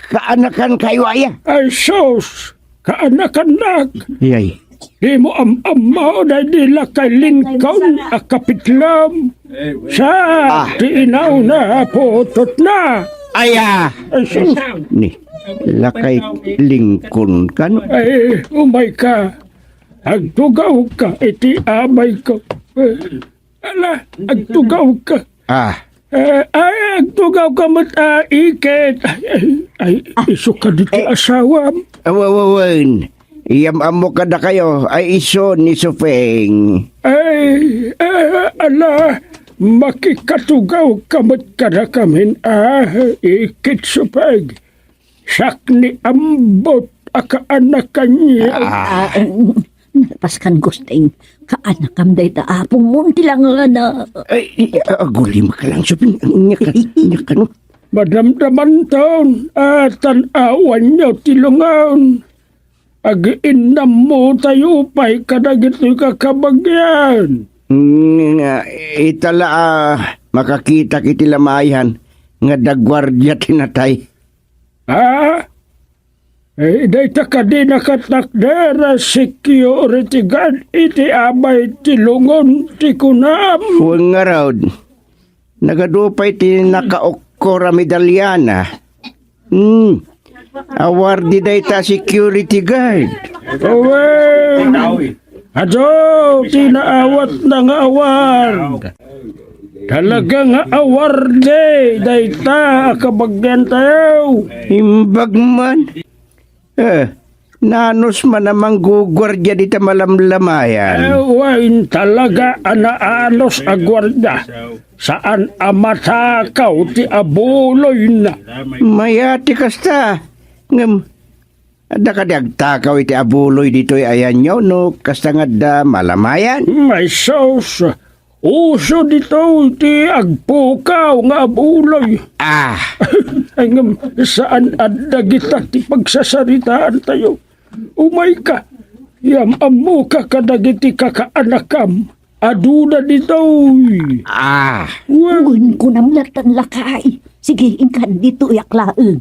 Kaanakankayo aya? Ay, sus! Kaanakannak! Yay. Dimo am-ammo daydi lakay Lincoln a kapitlem. Sa Ah. ti inaw na putotna. Aya! Ay, sus! Ni, lakay Lincoln kano? Ay, umayka. Agtugawka iti amayko. Ala, agtugawka. Ah. Eh, ay, agtugawka met a ikit. Ay, ay, ay, isu kadi ti Ah. asawam. Aw, aw, aw, aw. Iyam-ammo kadakayo, ay isu ni Suping. Ay, eh, ala, makikatugawka met kadakamin a ikit Suping. Siak ni ambot a kaanakanyo. Ah. Ah, mm, paskan Gusting, kaanakam dayta apongmo ti langana. Ay, i-, a-, agulimek lang, Suping, ania ka, ania ka, no? Madamdamanton a tan-awanyo ti lungon. Agiinnammotayo pay kadagitoy kakabagian. Mm, nga, ita la a makakitak iti lamayan nga adda guardia ti natay. Ah? Eh, dayta kadi nakatakder a security guard iti abay ti lungon ti kunam? Wen ngarud, nagadu pay ti nakaukkor a medalyana. Hmm. Awardi dayta security guard. Wen. Adu ti naawatna nga award. Talaga nga awardi dayta a kabagiantayo. Imbag man. Eh, nanos man a mangguguardia dita malamlamayan. Eh, wen, talaga a naanos a guardia. Saan a matakaw ti abuloyna. Mayat ti kasta. Ngem, adda kadi agtakaw iti abuloy ditoy ayanyo no kasta nga adda malamayan? Ay, sus! Uso ditoy ti agpukaw nga abuloy. Ah. Ay, ngem, saan a dagita ti pagsasaritaantayo. Umayka. Iyam-ammoka kadagiti kakaanakam. Aduna ditoy. Ah. Wen. Wen, kunam latta lakay. Sige, inkan ditoyak laeng.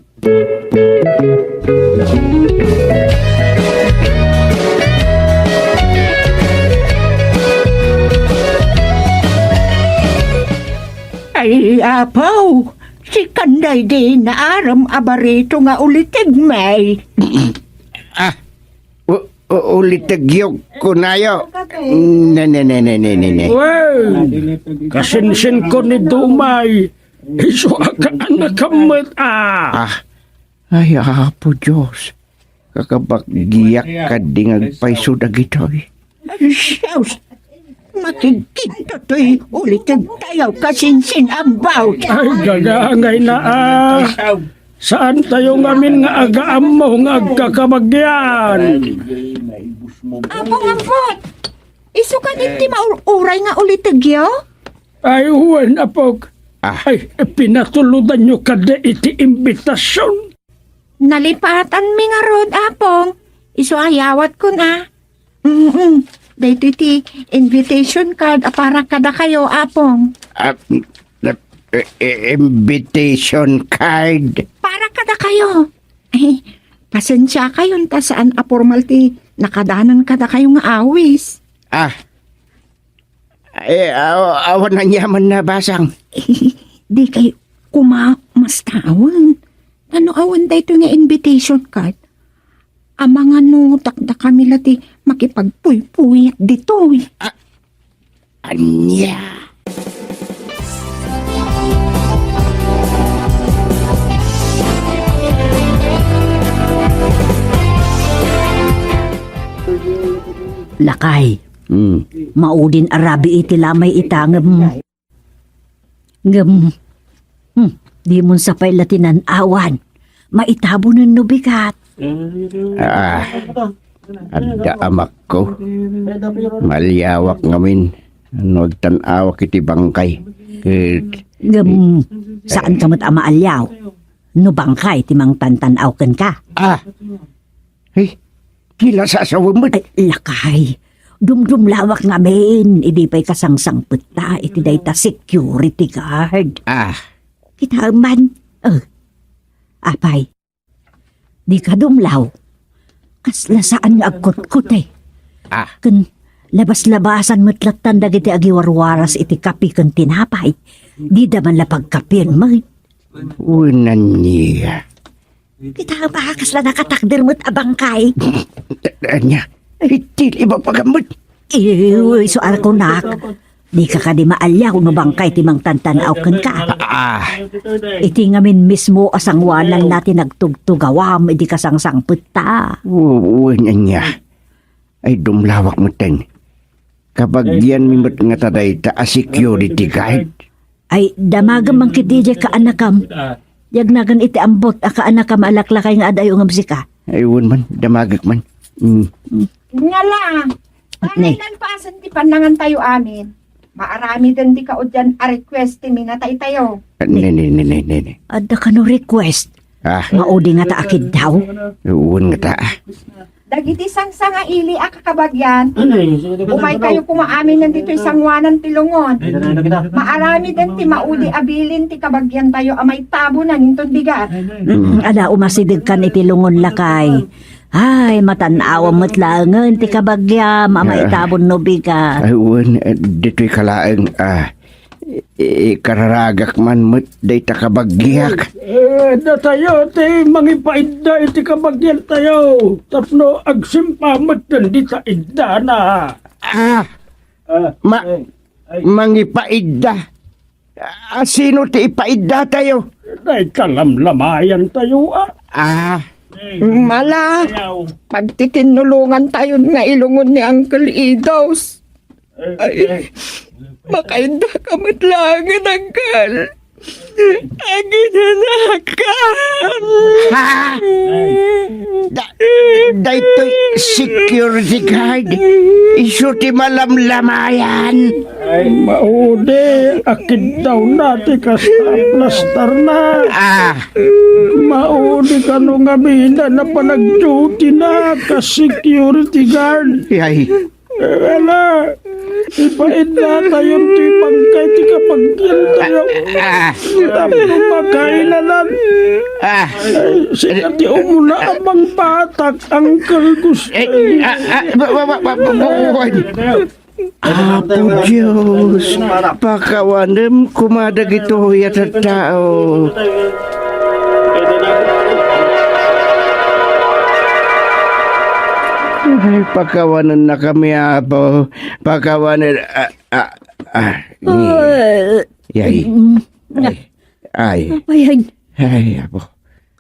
Ay, apo, sikan daydi naaram a barito nga ulitegmi. Ah, u-, u-, ulitegyo kunayo. Ne, ne, ne, ne, ne, ne, ne. Wen, kasinsinko ni Dumay. Isu a kaanakam met, ah. Ah. Ay, Apo Dios, kakabagiak kadi nga agpayso dagitoy. Ay, sus! Makigkidto toy ulitegtayo kasinsin-ambaw. Ay, gagangayna, ah. Saantayo ngamin nga agaammo nga agkakabagian? Apong ampot! Isu kadi ti maur-uray nga ulitegyo? Ay, wen, apok. Ah. Ay, pinatulodanyo kadi iti imbitasion? Nalipatanmi ngarud, apong. Isu a yawatkon, ah. Mm-mm. Daytoy ti invitation card a para kadakayo, apong. Ah, na-, eh, eh, invitation card? Para kadakayo. Eh, pasensiakayon ta saan a pormal ti nakadanon kadakayo nga awis. Ah. Eh, aw-, awan aniaman a basang. Dikay koma mastawen. Ano awan daytoy nga invitation card? Amangan no dakdakami la ti makipagpuypuyat ditoy. Ah, ania? Lakay. Hmm. Maudin a rabii ti lamay ita ngem, ngem, hmm, dimon sa pay la ti nan-awan. Maitabonen no bigat. Ah, adda amakko. Maaliawak ngamin no agtan-awak iti bangkay. Ket Ngem, saanka met a maaliaw no bangkay ti mangtantan-aw kenka. Ah! Ay, kila sasawem met. Ay, lakay. Dumdumlawak ngamin, idi pay kasangsangpetta iti dayta security guard. Ah. Kitaem man. Eh. Apay, di ka dumlaw. Kasla saan nga agkutkot, eh. Ah. Ken labas-labasan met lattan dagiti agiwarwaras iti kape ken tinapay. Dida man la pagkapien met. Wen ania. Kita ba kasla nakatakder met a bangkay? Ania? Itil iba pagammet. Isu arkonak. Di ka kadi maaliaw no bangkay ti mangtantan-aw kenka. Ah. Iti ngamin mismo a sanguananna ti nagtugtugawam idi kasangsangpetta. Wen ania. Ay, dumlawak metten. Kabagianmi met ngata dayta a security guard. Ay, damagem man ketdi diay kaanakam. Yagnagan iti ambot a kaanakam a laklakay nga ad-ayo ngem sika. Ay, wen man, damagek man. Mm. Ngala, Atne. Panay nalpasen ti pannangantayo amin. Maaramiden ti kaudian a request ti minataytayo. Ah, ne, ne, ne, ne, ne, ne. Adda kano request? Ah. Maudi ngata a kiddaw? Wen ngata. Dagiti sangsangaili a kakabagian, umaykayo koma aminen ditoy sanguanan ti lungon. Maaramiden ti maudi a bilin ti kabagiantayo a maitabonan inton bigat. Mm, ada umasidegkan iti lungon, lakay. Ay, matan-awam met laengen ti kabagiam a maitabon no bigat. Ay, wen, eh, ditoy ka laeng, ah, i-, ikararagak man met dayta kabagiak. Eh, datayo ti mangipaidda iti kabagiantayo tapno agsimpa met dita iddana. Ah, ah, ma-, ay, ay. Mangipaidda. A, sino ti ipaiddatayo? Dayta lamlamayantayo, a. Ah. Mala, pagtitinnulongantayon nga ilungon ni Uncle Idos. Ay, makaidda ka met laengen, Uncle. Aginanakan. Ah! Da-, daytoy security guard. Isu ti malamlamayan. Maudi a kiddawna ti kasta a plastarna. Ah. Maudi kano ngamin a panagduty na kas security guard. Yay. Ala, ipaidda tayo ti bangkay ti kabagiantayo. Ah. Tapno makailanan. Ah. Ay, sika ti umuna a mangbatak, Uncle Gusto. Eh, ah, ah, ba, ba, ba, ba, ba, ba, ba, Apo Dios, pakawanem koma dagitoy a tattao. Ay, pakawanennakami, Apo. Pakawanen, ah, ah, ah, ni. Ay. Ay. Mm. Ay. Ay. Apay, ay. Ay, Apo.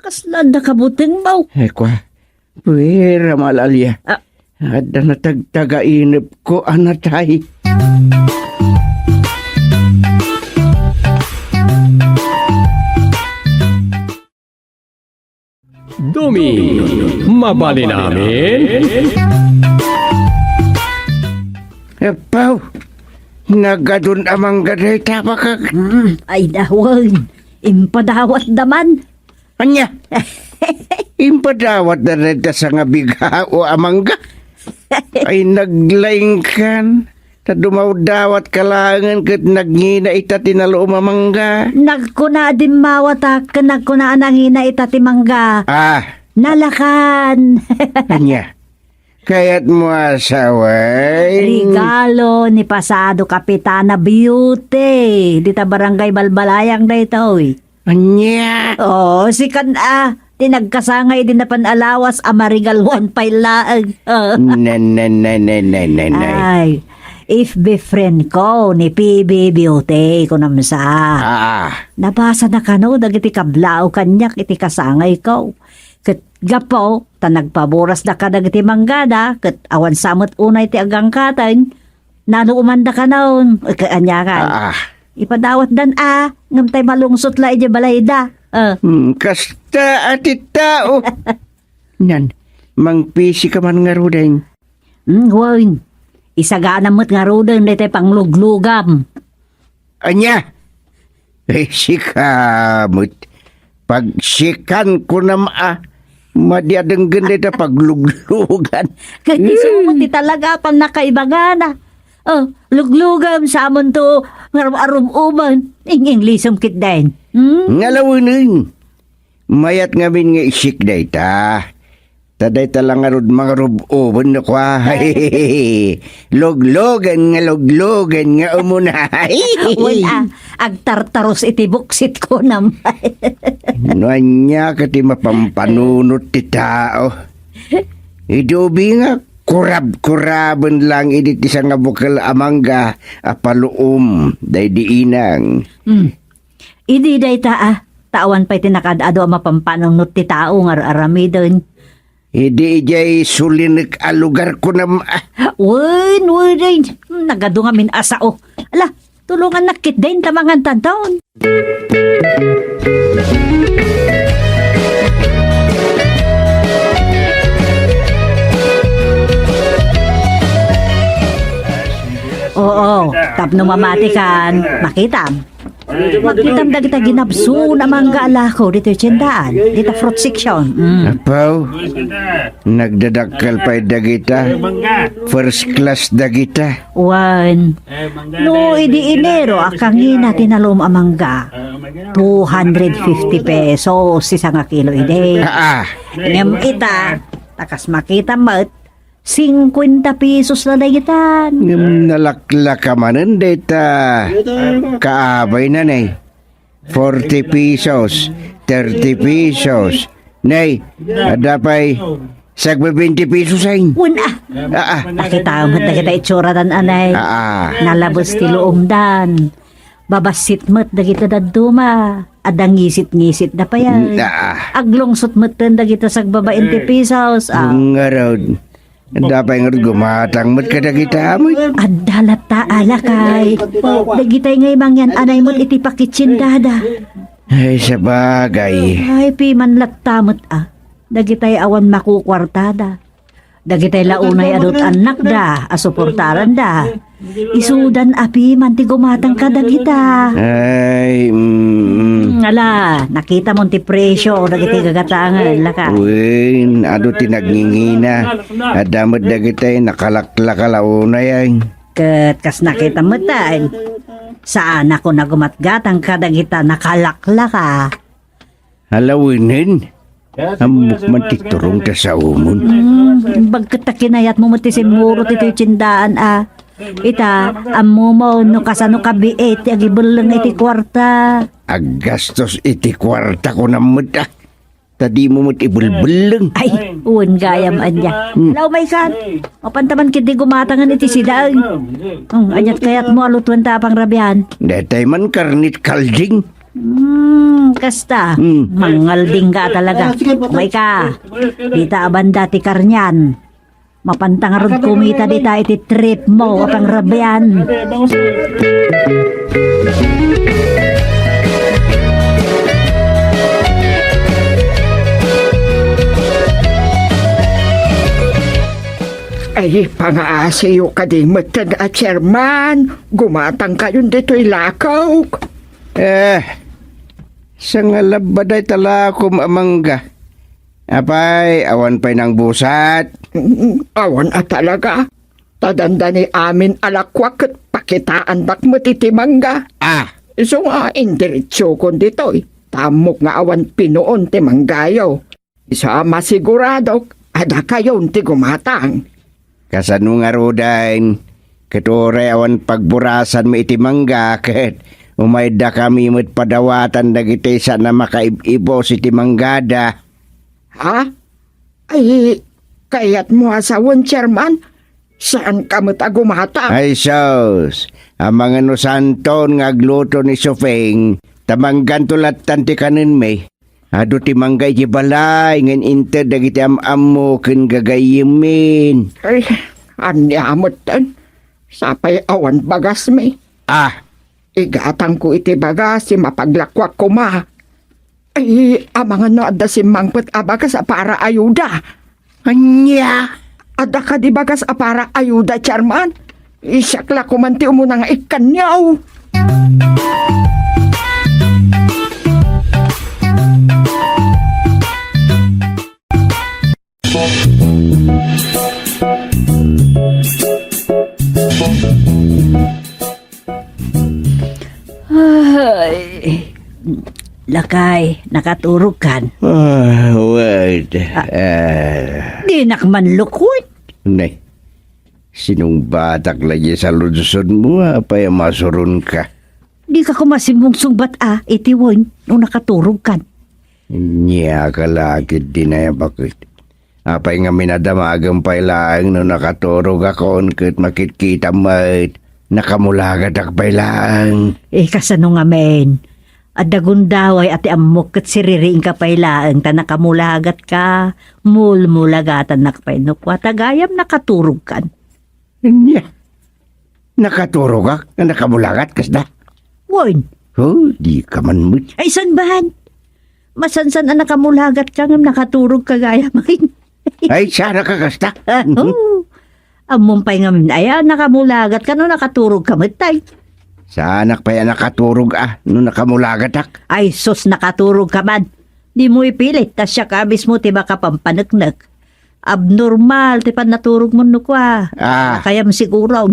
Kasla adda kabutengmo? Ay, kua. Puera, Mal Alia. Ah. Adda natagtagainepko a natay. Dumi, mabalin amin? Apaw, nagadun a mangga dayta, bakak. Mm, ay, dawen. Impadawatda man. Ania? Impadawatda dayta sangabigao a mangga? Ay, naglaingkan. Ta dumawdawatka laengen ket nagngina ita ti nalom a mangga. Nagkuna a dimmawatak ken nagkuna a nangina ita ti mangga. Ah. Nalakan. Ania? Kayatmo a saway? Regalo ni Pasado Kapitana Beauty. Dita Barangay Balbalayang daytoy. Ania? Oo, sikan a, ti nagkasangay idi napan a lawas a marigaluan pay laeng. Oo. Ne, ne, ne, ne, ne, ne, ne. Ay, F B friend ko ni P B Beauty, kunam sa. Ah. Nabasa na kano dagiti kablao kaniak iti kasangay ko. Ket gapu, ta nagpaburasda kadagiti manggada, ket awan sa met unay ti agangkaten, nalomanda kanon, ket ania kan. Ah. Ipadawatdan a, ngem tay malungsot la idiay balayda. Ah. Hmm, kasta a ti tao. Nan, mangpisi ka man ngaruden. Hmm, wen. Isagana met ngaruden daytay pangluglugam. Ania? Eh, sika met. Pagsikan kunam a, madi a denggen dayta pagluglugan. Ket isu met ti talaga a pannakaibagana. Oh, luglugam, samonto, ngarub-arub-uban. Ing-inglisem ketdin. Hmm? Ngalawenen. Mayat ngamin nga isik dayta. Ta dayta la ngarud mangrub-uben no kua. Luglugen nga luglugen nga umuna. Wen a, agtartarus iti buksit kunam. No ania ket ti mapampanunot ti tao. Idi ubing a kurab-kuraben lang idi ti sangabukel a mangga a paluom daydi inang. Hmm. Idi dayta a, ta awan pay ti nakaad-adu a mapampanunot ti tao nga ar-aramiden. Idi idiay sulinek a lugar kunam a. Wen, wen, ay, nagadu ngamin a sao. Ala, tulongannak ketdin ta mangantanton. Oo, tapno mamatikan, makitam. Makitam dagita ginapsuna mangga a lako ditoy tiendaan, dita fruit section. Mm. Apaw, nagdadakkel pay dagita. First class dagita. Wen. No, idi Enero a kangina ti nalum a mangga. Two hundred fifty pesos ti sanga kilo idi. Aa. Ngem ita, ta kas makita met, singkuenta pesos la dagitan. Ngem nalaklaka manen dayta kaabayna, nay. Forty pesos, thirty pesos. Nay, adda pay sagba twenty pesos ay. Wen a. Aa. Nakita met dagita itsura dan anay. Aa. Nalabes ti luomdan. Babassit met dagita dadduma. Adda ngisit-ngisit da pay ay. Aa. Aglungsot met ten dagita sagba twenty pesos. Ah. Ngarud. Adda pay ngarud gumatang met kadagita met. Adda latta a lakay. Dagitay ngay mangyan-anay met iti pakitsin dada. Ay, sabagay. Ay, piman latta met a. Dagitay awan makukuartada. Dagitay la unay adut annakda a suportaranda. Isudan a piman ti gumatang kadagita. Ay, mm. Hmm, ala, nakitam ti presyo dagiti gagatangan, laka. Wen, adu ti nagngingina. Adda met dagitay nakalaklaka la unay ay. Ket kas nakitam met ay, saanak a gumatgatang kadagita nakalaklaka. Alawenen, ammok man ti turong ta saomon. Hmm, bagket ta kinayatmo met ti simmurot iti tiendaan a. Ita, ammom no kasano kabiit ti agibelleng iti kuarta. Aggastos iti kuarta, kunam met a. Ta dimo met ibelbelleng. Ay, wen gayam ania. Hmm. Ala, umaykan. Mapanta man ketdi gumatangan iti sidaen. Hmm, aniat kayatmo a lutuenta a pangrabian? Daytay man karnit kalding. Hmm, kasta. Hmm. Mangaldingga talaga. Ah, sige, patay. Umayka. Dita a banda ti karnian. Mapanta ngarud kumita dita iti tripmo a pangrabian. Ay, pangaasiyo kadi metten a chairman, gumatangkayon ditoy lakok. Eh, sangalabaday ta lakom a mangga. Apay, awan pay nangbusat? Mm, awan a talaga. Ta dandani amin a lakuak ket pakitaandak met iti mangga. Ah. Isu nga indiretsokon ditoy, ta ammok nga awan pinuon ti manggayo. Isu a masiguradok a dakayon ti gumatang. Kasano ngaruden, ket uray awan pagburasanmi iti mangga, ket umaydakami met padawatan dagiti saan a makaib-ibus iti manggada. Ha? Ay, kayatmo a sawen, Chairman? Saanka met a gumatang? Ay sus, amangan no saanton nga agluto ni Suping, ta mangganto lattan ti kanenmi. Adu ti mangga iti balay nga in-inted dagiti am-ammo ken gagayyemmin. Ay, ania metten? Sapay awan bagasmi. Ah, igatangko iti bagas ti mapaglakuak koma. Ay, amangan no adda simmangpet a bagas a para ayuda. Ania? Adda kadi bagas a para ayuda, Chairman? Siak la koman ti umuna nga ikkanniaw. Ay, lakay, nakaturogkan? Ah, wait. Ah. Eh. Dinak man lukon? Nay, sinungbatak la diay saludsodmo, apay a masuronka? Dika koma simmungsungbat a, iti wen, no nakaturogkan. Ania ka la ketdi nay a baket. Apay ngamin a damagem pay laeng no nakaturogakon ket makitkitam met, nakamulagatak pay laeng. Eh, kasano ngamin? Adda gundaway a ti ammok ket siririingka pay laeng ta nakamulagatka, mulmulagatannak pay no kua ta gayam nakaturogkan. Ania? Nakaturogak nga nakamulagat, kasda? Wen. Oh, dika man met. Ay, saan ban? Masansan a nakamulagatka ngem nakaturogka gayam. Ay, saanak a kasta. Ah, mhm. Oh. Ammom pay ngamin, ay, a, nakamulagatka no nakaturogka met, tay. Saanak pay a nakaturog a no nakamulagatak? Ay, sus, nakaturogka man. Dimo ipilit, ta siak a mismo ti makapanpaneknek. Abnormal ti pannaturogmo no kua. Ah. Kayam siguro.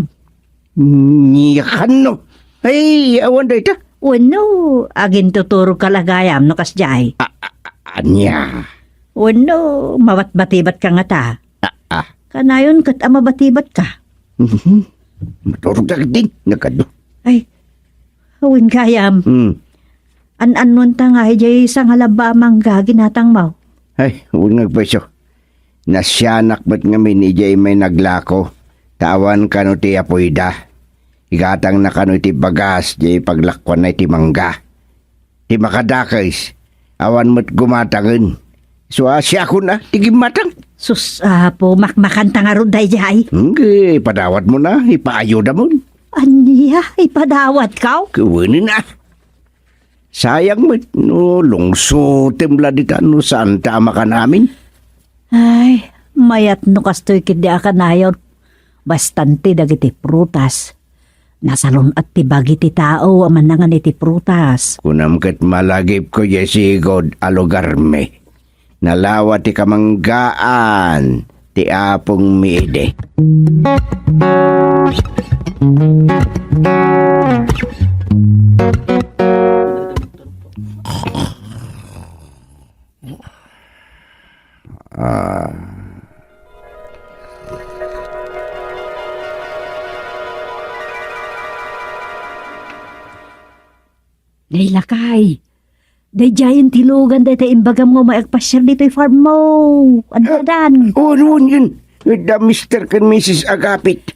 Nia, kanno? Ay, awan dayta. Wenno, agintuturogka la gayam no kasdiay. A-, a-, a-, ania? Wenno, mabatbatibatka ngata. Ah, ah. Kanayon ket a mabatibatka. Mhm. Maturogta ketdin, nagkadto. Ay, wen gayam. Hmm. An-annuanta nga idiay sangalabba a mangga ginatangmo? Ay, wen nga agpayso. Nasianak met ngamin idiay may naglako, ta awan kano ti apoyda. Igatangna kano iti bagas diay paglakuanna iti mangga. Ti makadakes, awan met gumatangen. Isu a siakon a ti gimmatang. Sus, Apo, makmakanta ngarud daydiay. Ngem, ipadawatmon a, ipaayudamon. Ania, ipadawatko? Kuwenen a. Sayang met no lungsotem la dita no saanta a makanamin. Ay, mayat no kastoy ketdi a kanayon. Bastante dagiti prutas. Nasalun-at ti bagi ti tao a mannangan iti prutas. Kunam ket malagipko diay sigud a lugarmi. Nalawa ti kamanggaan ti apongmi idi. Ah. Nay lakay, daydiayen ti lugan dayta imbagam nga umay agpasiar ditoy farm mo. Addadan. Ah, wen, wen, wen. Adda Mister ken Missus Agapit.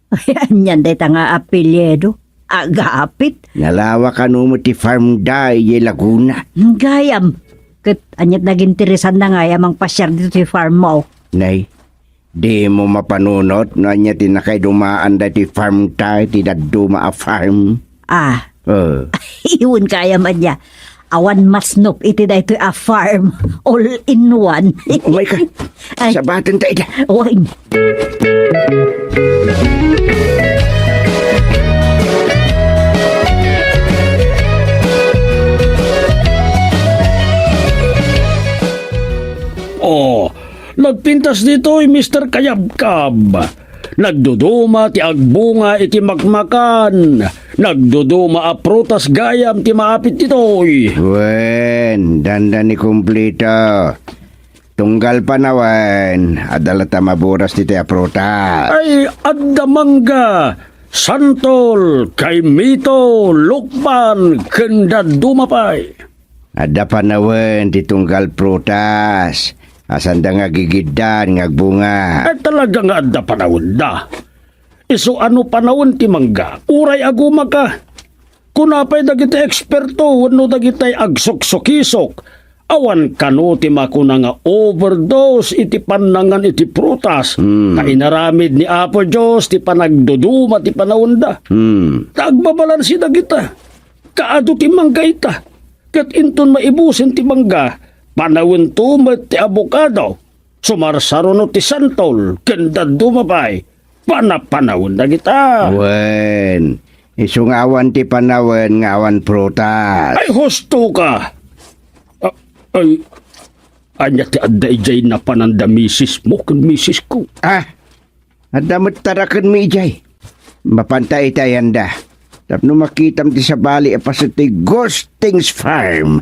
Ay, anian dayta nga apelyido? Agapit? Nalawa kano met ti farm da idiay Laguna. Gayam. Ket aniat naginteresanna ngay a mangpasiar ditoy farm mo? Nay, dimo mapanunot no ania ti nakaidumaan daytoy farm ta iti dadduma a farm? Ah. Oh. Iwan kayam ania. Awan masnop iti daytoy a farm. All in one. Umay ka. Ay. Sabaten ta ida. Wen. Oh, nagpintas ditoy, Mister Kayabkab. Nagduduma ti agbunga iti makmakan. Nagduduma a prutas gayam ti maapit ditoy. Wen, dandani kumplito. Tunggal panawen, adda latta maburas ditoy a prutas. Ay, adda mangga, santol, kaimito, lukban, ken dadduma pay. Adda panawen ti tunggal prutas, a sanda nga gigiddan nga agbunga. Ay, talaga nga adda panawenda. Isu a no panawen ti mangga, uray agumaka. Kuna pay dagiti eksperto wenno dagiti agsuksukisok, awan kano ti makuna nga overdose iti pannangan iti prutas. Hmm. Ta inaramid ni Apo Dios ti panagduduma ti panawenda. Hmm. Ta agbabalansi dagita. Kaadu ti mangga ita. Ket inton maibusen ti mangga, panawento met ti abokado. Sumarsaruno ti santol, ken dadduma pay, panapanawen dagita. Wen, isu nga awan ti panawen nga awan prutas. Ay, husto ka! A-, ay, ania ti adda idiay napananda misis mo ken misis ko? Ah, adda met tarakenmi idiay. Mapanta itayanda. Tapno makitam ti sabali a paset ti Gusting's Farm.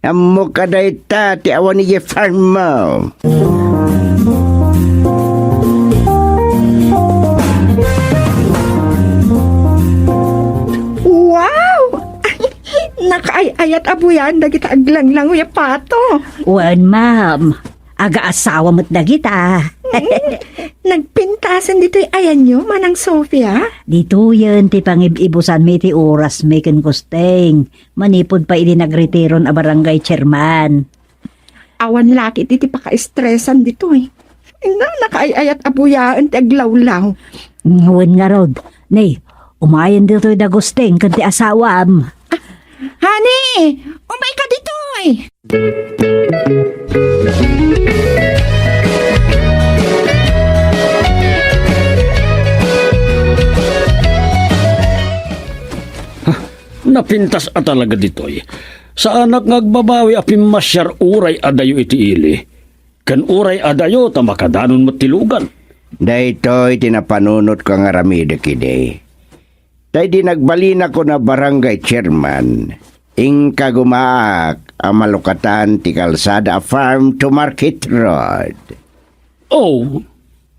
Ammok a dayta ti awan idiay farm mo. Wow! Nakaay-ayat a buyan dagita aglanglangoy a pato. Wen, ma'am. Agaasawa met dagita. Mm. Nagpintasen ditoy ayanyo, Manang Sofia? Ditoyen ti pangib-ibusanmi iti orasmi ken Gusting, manipud pay idi nagretiron a barangay chairman. Awan la ketdi ti pakaestresan ditoy. Ina, nakaay-ayat a buyaen ti aglawlaw. Wen ngarud, ne, umayen ditoy da Gusting ken ti asawam. Ah, honey, umayka ditoy! Napintas a talaga ditoy. Saanak nga agbabawi a pimmasiar uray adayo iti ili, ken uray adayo ta makadanon met ti lugan. Daytoy ti napanunotko nga aramidek idi. Ta idi nagbalinakon a barangay chairman, inka gumaak a malukatan ti kalsada a Farm to Market Road. Oh,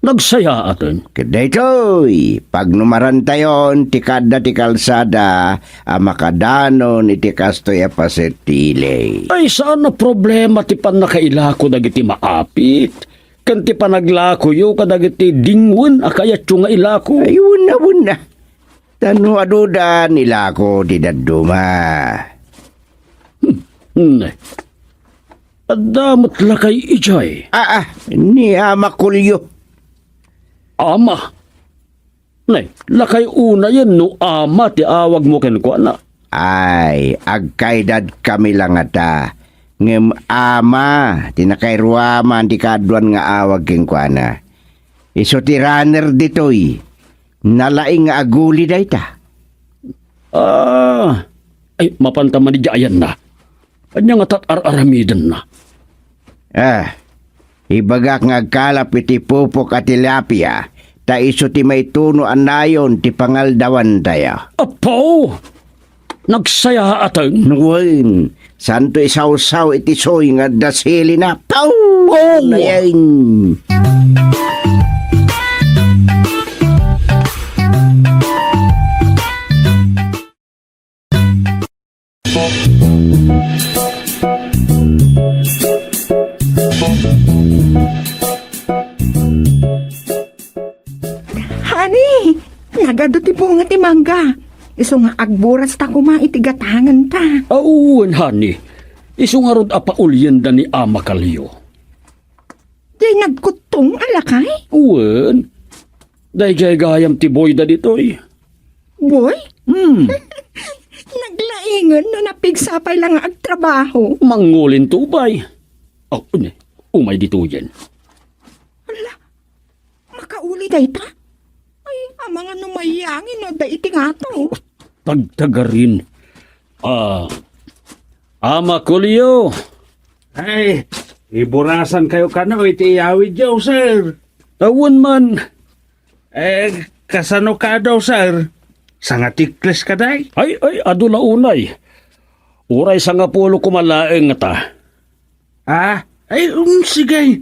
nagsayaaten. Ket daytoy, pagnumarantayon ti kaadda ti kalsada a makadanon iti kastoy a paset ti ili. Ay, saan a problema ti pannakailako dagiti maapit, ken ti panaglakoyo kadagiti dingwen a kayatyo nga ilako. Ay, wenna, wenna. Ta no adudan, ilako ti dadduma. Hmm. Adda met lakay idiay. Ah, ah, ni Ama Kulyo. Ama? Ne, lakay unayen no ama ti awagmo kenkuana. Ay, agkaedadkami la ngata. Ngem ama ti nakairuaman ti kaaduan nga awag kenkuana. Isu ti runner ditoy. Nalaing nga aguli dayta. Ah, ay, mapanta man idiay ayanna. Ania ngata ti ar-aramidenna? Ah, ibagak nga agkalap iti pupok a tilapia, ta isu ti maituno a nayon ti pangaldawantayo. Apo! Nagsayaaten? Wen, santo isawsaw iti soy nga adda silina. Pau! Oh! Nayen. Honey, nagadu ti bunga ti mangga. Isu nga agburas ta koma iti gatangenta. Awan, honey. Isu ngarud a pauliyenda ni Ama Kalyo. Diay nagkuttong a lakay? Wen. Daydiay gayam ti boyda ditoy. Boy? Hmm. Naglaingen no napigsa pay la nga agtrabaho. Mangulin to pay. Oh, ne, umay ditoyen. Ala, makauli dayta? Ay, amangan no mayangin no adda iti ngato. Tagtagarin. Ah, Ama Kulyo. Ay, iburasan kayo kano iti iyawid yo, sir. Awan man. Eh, kasano ka daw, sir? Sangatikles ka, day? Ay, ay, adu la unay. Uray sangapulo koma laeng ngata. Ah, ay, um, sige.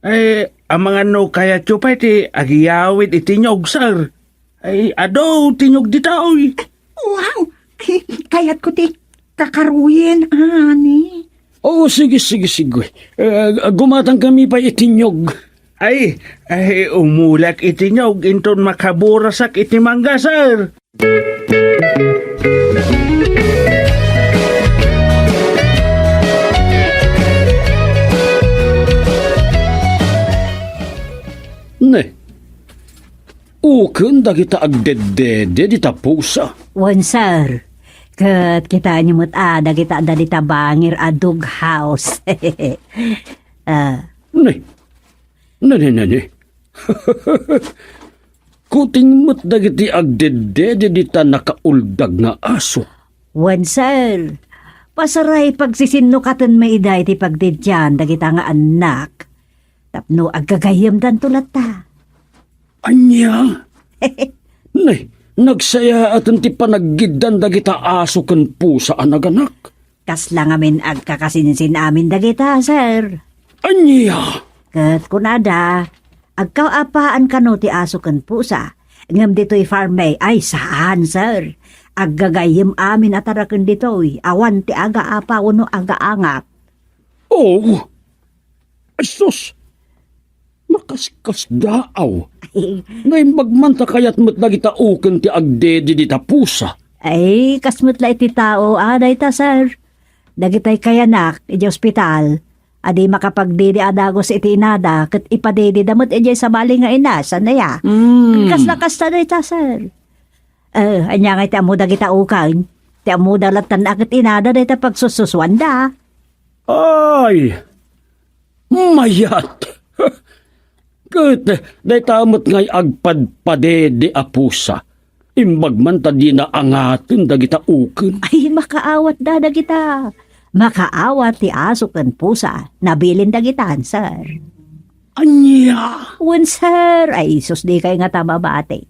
Ay, amangan no kayatyo pay ti agiyawid iti nyog, sir. Ay, adu ti nyog ditoy. Wow! Kayatko ti kakaruyen, ani. Oo, sige, sige, sige. Eh, gumatang kami pay iti nyog. Ay, ay, umulak iti nyog inton makaburasak iti mangga, sir. Ne, uken dagita agdeddede dita pusa. Wen, sir. Ket kitaenyo met a, dagita adda dita bangir a doghouse. Ah. Nay, nani, nani? Kuting met dagiti agdedede dita nakauldag nga aso. Wen, sir. Pasaray pagsisinnukaten met ida iti pagdedian dagita nga annak. Tapno aggagayyemdanto latta. Ania? Nay, nagsayaaten ti panaggiddan dagita aso ken pusa a naganak. Kasla ngamin agkakasinsin amin dagita, sir. Ania? Ket kunada, agkaapapan kano ti aso ken pusa, ngem ditoy farm-mi, ay saan, sir. Aggagayyem amin a taraken ditoy, awan ti agaapa wenno agaangap. Oh, Ay, sus! Nakaskasdaaw. Ay. Naimbag man ta kayat met dagita uken ti agdede dita pusa. Ay, kas met la iti tao, a, dayta, sir. Dagitay kayanak, iti ospital, a di makapagdede a dagus iti inada, ket ipadededa met idiay sabali nga ina, saan aya? Mm. Kasla kasta dayta, sir. Eh, ania ngay ti ammo dagita uken? Ti ammoda lattan a ket inada dayta pagsussusuanda. Ay! Mayat! Ket dayta met ngay agpadpadede a pusa. Imbag man ta dina angaten dagita uken. Ay, makaawatda dagita. Makaawat ti aso ken pusa. Nabilin dagitan, sir. Ania? Wen, sir. Ay, sus, dikay ngata mabati.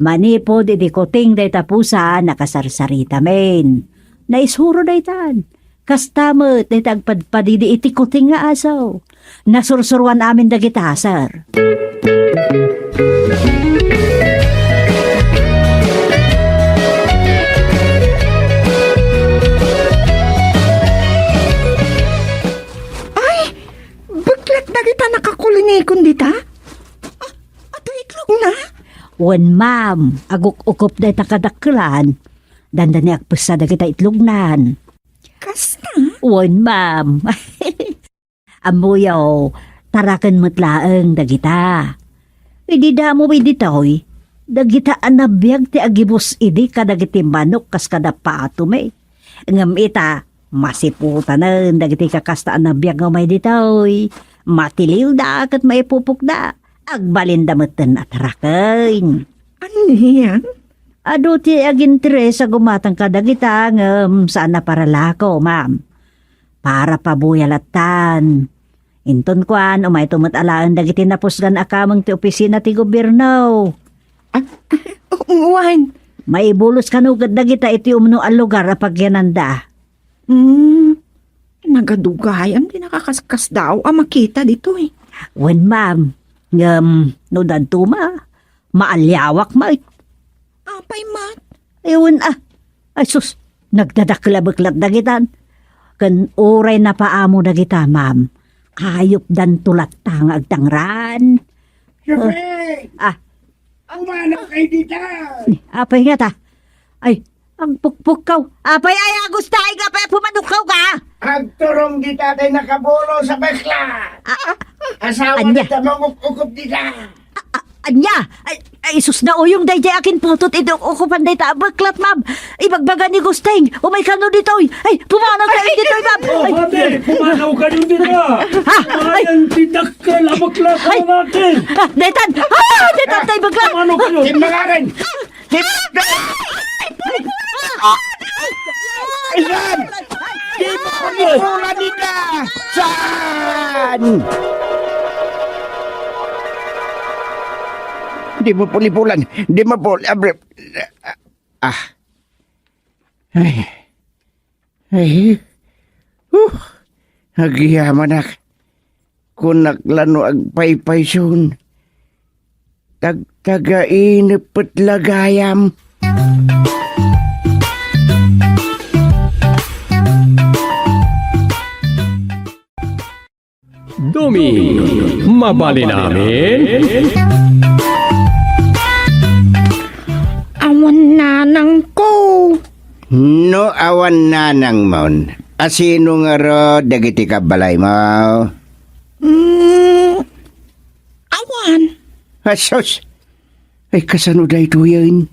Manipud iti kuting dayta pusa, nakasarsaritamin. Naisuro daytan. Kasta met dayta agpadpadidi iti kuting nga aso. Nasursuroan amin dagita, sir. Ay, beklat dagita nakakulinikon dita? A-, adu itlogna? Wen, ma'am. Aguk-ukup dayta kadakkelan. Dandani agpessa dagita itlognan. Kasta? Wen, ma'am. Ammoyo, taraken met laeng dagita. Idi damo idi toy, dagita a nabiag ti agibus idi kadagiti manok kas kada pato mi. Ngem ita, masiputanen dagiti kakasta a nabiag nga umay ditoy. Matiliwda ket maipupokda. Agbalinda metten a taraken. Anian? Adu ti aginteres a gumatang kadagita ngem saan a para lako, ma'am. Para pabuya lattan. Inton kuan, umayto met alaen dagiti napusgan a kameng ti opisina ti gobierno. Ah, wen. Maibulos kano ket dagita iti umno a lugar a pagyananda. Hmm, nagadugayam ti nakakaskasdaaw a makita ditoy. Wen, ma'am. Ngem, no daduma, maaliawak met. Apay met? Ewan, ah. Ay, sus, nagdadakkel a beklat dagitan. Ken uray napaamo dagita, ma'am. Ayupdanto latta nga agtangran. Jope! Ah. Umano kay dita! Apay ngata? Ay, agpukpukkaw. Apay, ay, Agustin, apay, pumanukkaw ka? Agturong dita tay nakabulos a beklat. Ah, ah, Asawa ania? Dita manguk-ukup dita. Ah, ah, ania? Ay, ay, sus, nauyong daydiay akin putot iti ukupan dayta a beklat, ma'am. Ibagbaga ni Gusting, umay kano ditoy. Ay, pumanaw kayo ditoy, ma'am. Oh, ay, ate, pumanaw kayo dito. Ha? Ay. Ayan, ti dakkel a beklat natin. Ah, daytan. Ah, daytan tay beklat. Pumanaw kayo. Timbangaran. Isan! Di mo panipulan nila! Saan? Di mo panipulan! Di mo pul-, abri-, ah. Ay. Ay. Uh. Agyamanak. Kunak la no agpaypayson. Tagtagainep met la gayam. Dumi, mabalin amin? Awan nanangko. No awan nanangmon, asino ngarud dagiti kabbalaymo? Mm, awan. Asus! Ay, kasano daytoyen?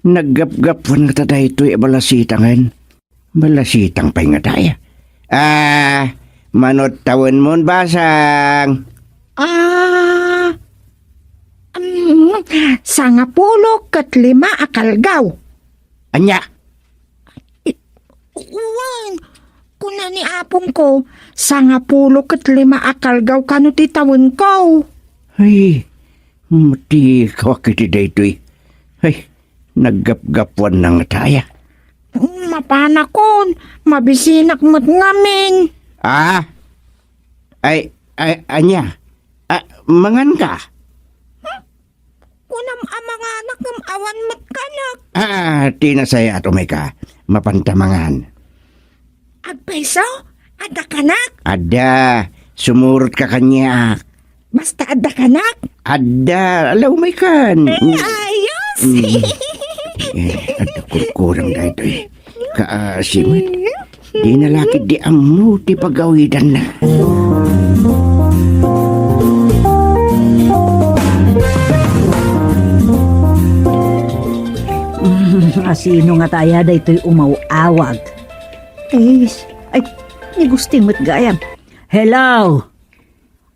Naggapgapuan ngata daytoy a balasitangen. Balasitang pay ngata aya. Ah, mano ti tawenmon, basang? Ah, mm, sangapulo ket lima a kalgaw. Ania? I-, wen, kuna ni apongko, sangapulo ket lima a kalgaw kano ti tawenko. Ay, matikaw iti daytoy. Ay, naggapgapuan na ngata aya. Mapanakon, mabisinak met ngamin. Ah? Ay, ay, ania? Ah, manganka? Kunam a manganak ngem awan met kanak. Ah, ti nasayaat, umayka. Mapanta mangan. Agpayso? Adda kanak? Adda. Sumurotka kaniak. Basta adda kanak? Adda. Ala, umaykan. Ay, ayos! Mm. Eh, adda kurkurang daytoy. Kaasi met. Dina la ketdi ammo ti pagawidanna. Mm, asino ngata aya daytoy umaw-awag? Ay, ay, ni Gusting met gayam. Hello!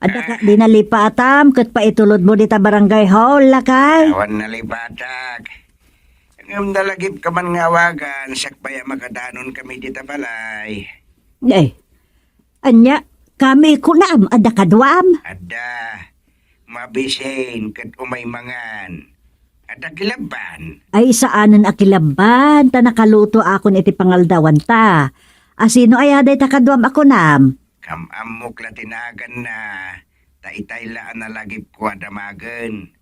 Adda ka, ah, di nalipatam ket paitulodmo dita barangay hall, lakay? Awan nalipatak. Ngem nalagipka man nga awagan, sakbay a makadanon kami dita balay. Eh, ania, kami kunam, adda kaduam? Adda, mabisin ket umay mangan. Adda kilabban? Ay, saanen a kilabban, ta nakaluto akon iti pangaldawan ta. Asino aya dayta kaduam a kunam? Kam-ammok la ti naganna, ta itay la a nalagipko a damagen.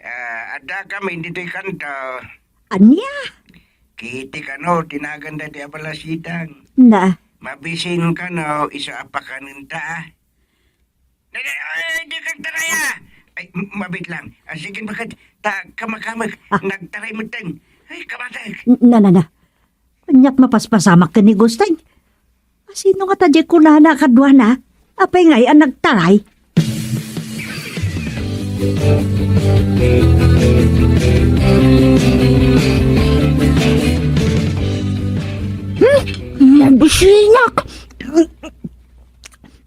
Ah, adda kami ditoy kanto. Ania? Kiti kano ti nagan daytoy a balasitang. Na. Mabisin kano isu a pakanenta, ah. Dali, ay, di ka taraya. Ay, m-, mabit lang. Ah, sige, bakit? Ta, kamakamak. Ah. Nagtaray mo ten. Ay, kamatek. N-, na, na, na. Kaniak mapaspasamak ken ni Gusting. Asino ngata diay kunana a kaduana? Apay ngay a nagtaray? Hmm? Mabisinak!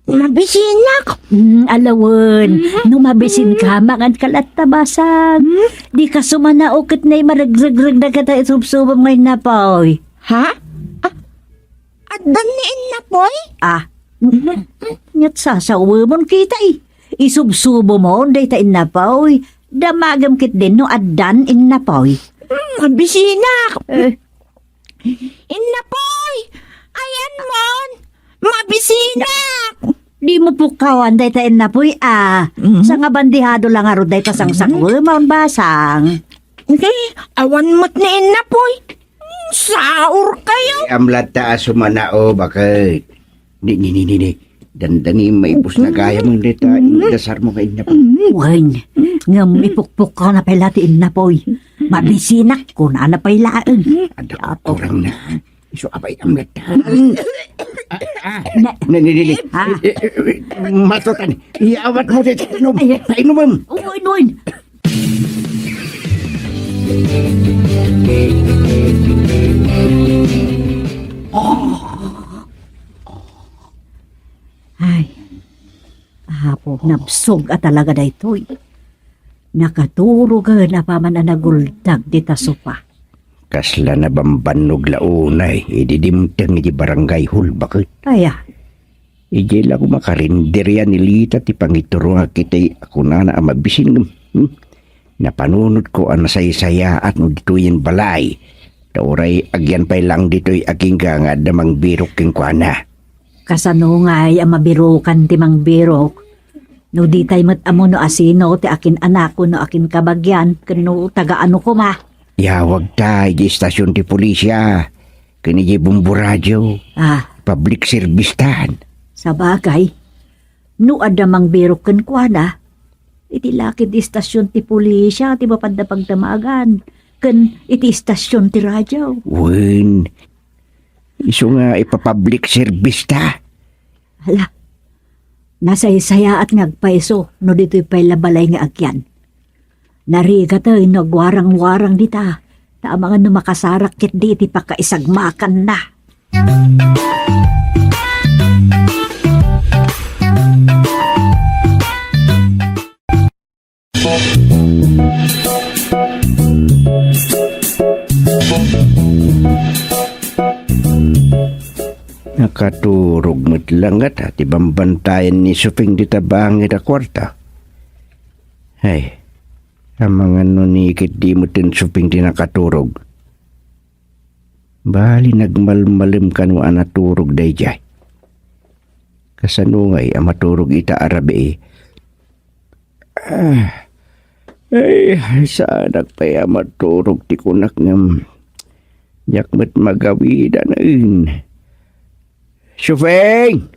Mabisinak! Hmm, alawen, mhm, no mabisin ka, mangan ka latta, basang. Hmm? Di ka sumanao ket nay maragregreg dagita isubsubom nga innapoy. Ha? Ah, addan ni innapoy? Ah, nyat sasawemon kita, eh. Isubsubomon dayta innapoy. Damagem ketdin no addan innapoy. Hmm, mabisinak! Eh. Innapoy! Ayanmon! Mabisinak! Dimo pukkawan dayta innapoy, ah. Mhm. Sangabandihado la ngarud dayta sangsangwemon, basang. Hindi, awan met ni innapoy. Saor kayo! Ay, amlatta a sumanao, bakit? Ni, ni, ni, ni, ni. Dandani, maibus na gayam dayta, mm, indasarmo nga innapoy. Mm. Wen, ngem ipukpukkaw na pay la ti innapoy. Mabisinak, kunana pay laeng. Adda kurang na. Isu abay amlatta. Ah, ah. Na, ni, ni, ni, ni. Ah. Eh, eh, eh, matutan. Iawat mo dayta inom. Ay. Painumem. Wen, wen. Ay, Apo, nabsog a talaga daytoy. Nakaturogen apaman a naguldag dita sopa. Kasla nabambannog la unay idi dimteng iti barangay hall, bakit? Aya. Idiay la koma karinderian ni Lita ti pangiturongak iti kunana a mabisin. Hmm? Napanunotko a nasaysayaat no ditoyen balay. Ta uray agyan pay laeng ditoy agingga nga adda mangbirok kenkuana. Kasano ngay a mabirokan ti mangbirok? No ditay met ammo no asino ti akin-anak wenno akin kabagian ken no taga ano koma. Iawagta idiay istasyon ti pulisia ken idiay bombo radio. Ah. Public service tan. Sabagay, no adda mangbirok kenkuana, iti lakid ti istasyon ti pulisia ti mapadda pagdamagan ken iti istasyon ti radio. Wen, isu nga ipa-public service ta. Hala, nasaysayaat nga agpayso no ditoy pay la balay nga agyan. Narigat, eh, no agwarang-warang dita. Ta amangan no makasarak ketdi iti pakaisagmakanna. Nakaturog met la ngata ti bambantayan ni Suping dita bangir a kuarta. Ay, amangan no ni ketdi met ni Suping ti nakaturog. Bali, nagmalmalem kano a naturog daydiay. Kasano ngay a maturog ita a rabii? Ah, ay, saanak pay a maturog ti kunak ngem diak met magawidan. Suping!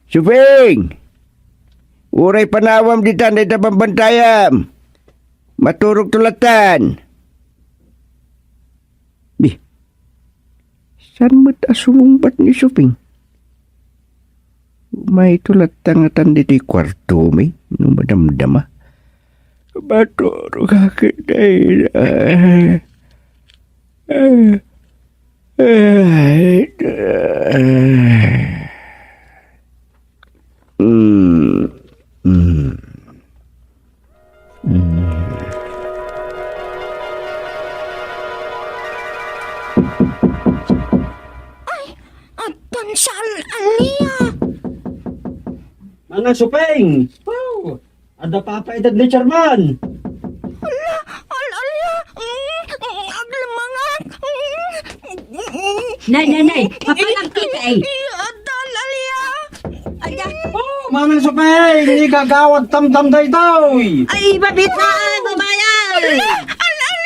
Suping! Uray panawam ditan dayta bambantayam. Maturogto lattan. Di, saan met a sumungbat ni Suping? Umayto latta ngatan ditoy kuartomi no madamdama. Maturog akin ay, ay, ay, ay, ay. Mm, mm. Hmm. Ay, addan sa al-alia. Manang Suping! Wow! Adda papa edad ni Chairman! Ala, al-alia! Mm, mm, aglamangak! Mm, mm, mm. Nay, nay, nay! Papanak kita, eh! Ay, adda al-alia! Aya. Oh, Manang Suping, ni Kagawad Tamtam daytoy. Ay, babita, babayan. Al-, al-,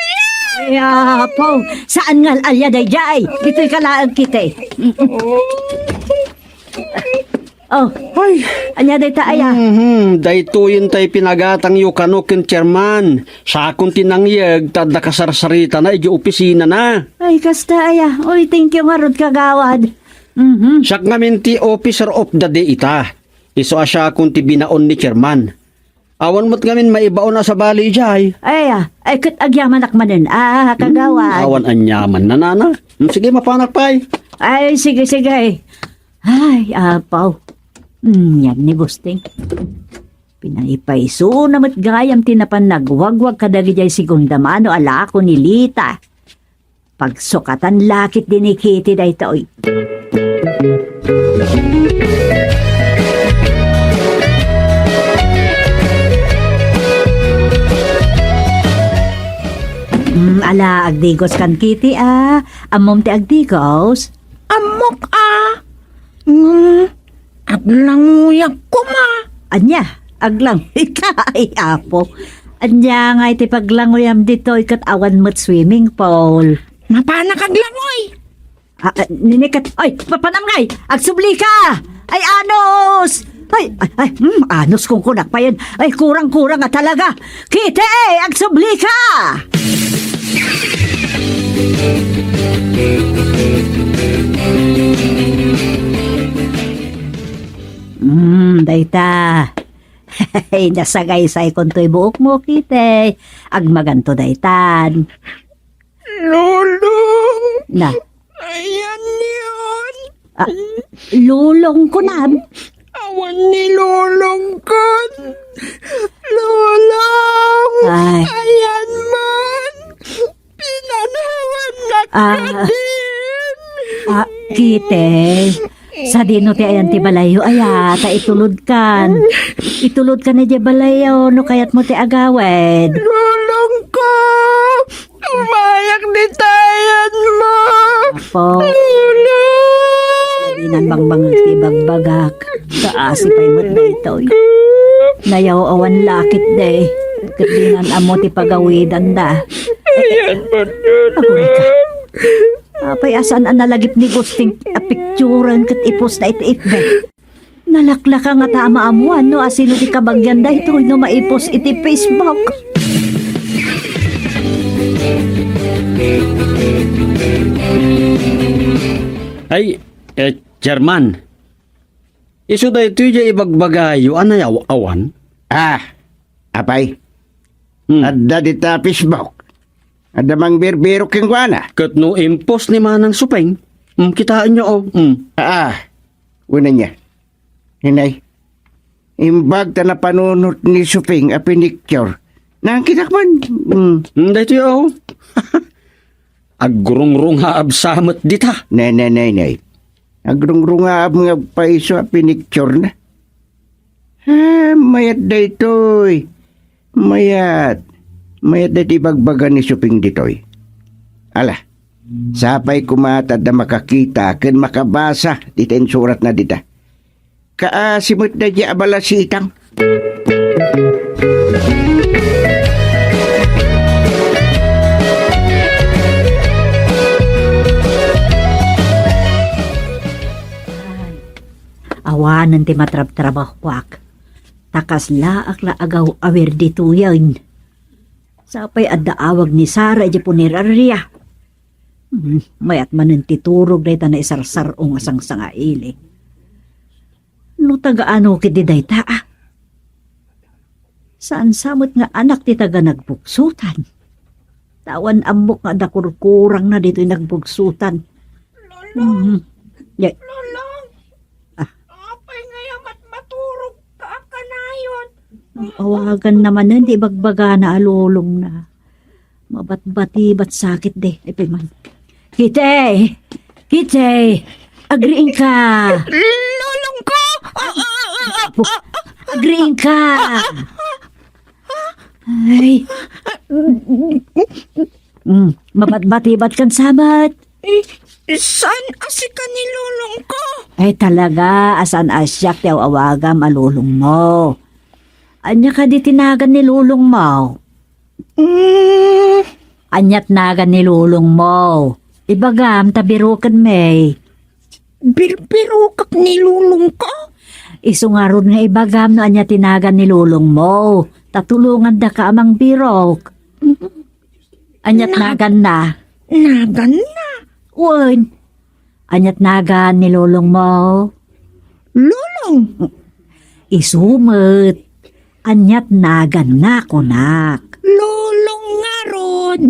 Ay, apo, saan nga al-alia daydiay? Ditoy ka laeng kiti. Oh. Ay. Ania dayta, aya? Mhm, daytoyen tay pinagatangyo kano ken Chairman. Sakon ti nangyeg ta adda kasarsaritana idiay opisinana. Ay, kasta, aya. Oy, thank you ngarud, Kagawad. Mhm. Siak ngamin ti officer of the day ita. Isu a siakon ti binaon ni Chairman. Awan met ngamin maibaon a sabali idiay. Ay, ah, ay, ket agyamanak manen, ah, Kagawad. Hmm, awan aniaman, nanana. Hmm, sige, mapanak pay. Ay, sige, sige. Ay, apaw. Hmm, yan ni Gusting. Pinaipaisuna met gayam ti napan nagwagwag kadagidiay segunda mano a lako ni Lita. Pagsukatan la ketdi ni Kitty daytoy. Mm, ala, agdigos kan Kitty, a. Ammom ti agdigos? Ammok, a. Ngem, aglanguyak koma. Ania? Aglanguy ka? Ay, apo. Ania ngay ti paglanguyam ditoy ket awan met swimming pool? Mapanak aglanguy. Ah, ah, niniket. Ay, papanam ngay. Agsubli ka. Ay, anus. Ay, ay, ay, hmm, anus kung kunak pa yan. Ay, kurang-kurang nga talaga. Kite, agsubli ka. Hmm, dayta. Hey, nasagaysay kontoy buok mo, Kite. Agmaganto daytan. Lolo! Na. Ayan yun. Ah, lolong ko na. Awan ni lolong kan. Lolong! Ay. Ayan man. Pinanawan na Ah. kadin. Ah, Kite. Sadino ti ayan ti balayyo, aya, ta itulod kan. Itulod kan idiay balayyo, no kayat mo ti agawid. Lolong ko! Umayak ditayen mo! Apo. Lolo! Dinan bangbangag ti ibagbagak. Kaasi pay met daytoy. Nayaw-awan lakit de. Ket dinan ammo ti pagawidanda. Ayan man, Lolo. Aguray ka. Apay a saan a nalagip ni Gusting a picturen ket ipostna iti F B? Nalaklaka ngata a maamuan no asino ti kabagian daytoy no maipost iti Facebook. Ay, eh, Chairman. Isu daytoy diay ibagbagayo a nayaw-awan? Ah, apay? Hmm. Adda dita Facebook. Adda mangbirbirok kenkuana. Ket no impos ni Manang Supeng, mm, kitaenyo, oh, mm. Ah, una niya. Inay, imbag ta napanunot ni Supeng a pinicture. Nakita man. Mm. Mm, daytoy, oh. Agrungrungaab sa met dita. Nay, nay, nay, nay. Agrungrungaab nga agpaiso a pinicture na. Ah, mayat daytoy. Mayat. Mayat daytoy ibagbaga ni Supeng ditoy. Ala, sapay koma ta adda makakita ken makabasa dita insuratna dita. Kaasi met daydiay a balasitang. Awanen ti matrabtrabahuak. Ta kaslaak la agaw-awir ditoyen. Sapay adda awag ni Sara idiay puneraria. Hmm, mayat manen ti turog dayta naisarsar-ong a sangsangaili. No taga-ano ketdi dayta, a? Saan sa met nga anak ti taga nagbugsutan? Ta awan ammok nga adda kurkurangna ditoy nagbugsutan. Lolong! Mhm. Ya- Lolong! Ah. Apay nga yamat maturog ka a kanayon? Awagan na manen ti ibagbagana a lolongna. Mabatbatibat sakit de, ipay man. Kitay! Kitay! Agriing ka! Lolong ko! Ah, ah, ah, ah, ah. Agriing ka! Ay. Mm, mabatbatibat kan sabat. Eh, saan a sika ni lolong ko? Ay, talaga, a saan a siak ti aw-awagam a lolong mo. Ania kadi ti nagan ni lolong mo? Mm. Aniat nagan ni lolong mo? Ibagam ta biroken mi. Birbirokak ni lolong ko? Isu ngarud nga ibagam no ania ti nagan ni lolong mo. Ta tulongandaka a mangbirok. Aniat Na- naganna? Naganna? Wen. Aniat nagan ni lolong mo? Lolong. Isu met. Aniat naganna, kunak. Lolong ngarud.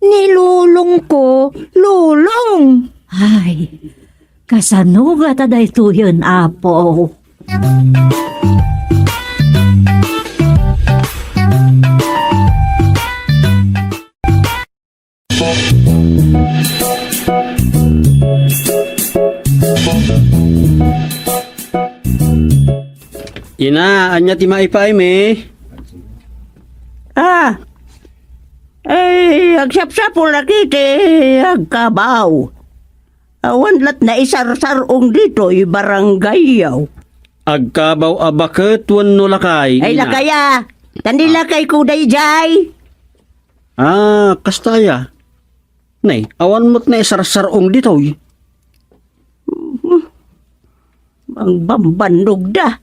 Ni lolong ko, lolong. Ay, kasano nga ta daytoyen, Apo? Ina, ania ti maipaaymi? Ah, ay, agsapsapulak iti agkabaw. Awan lat naisarsar-ong ditoy barangayyo. Agkabaw a baket wenno lakay, Ay, ina? Lakaya. Tan di lakay ko daydiay. Ah, kasta aya. Nay, awan met naisarsar-ong ditoy. Mangbambannog da.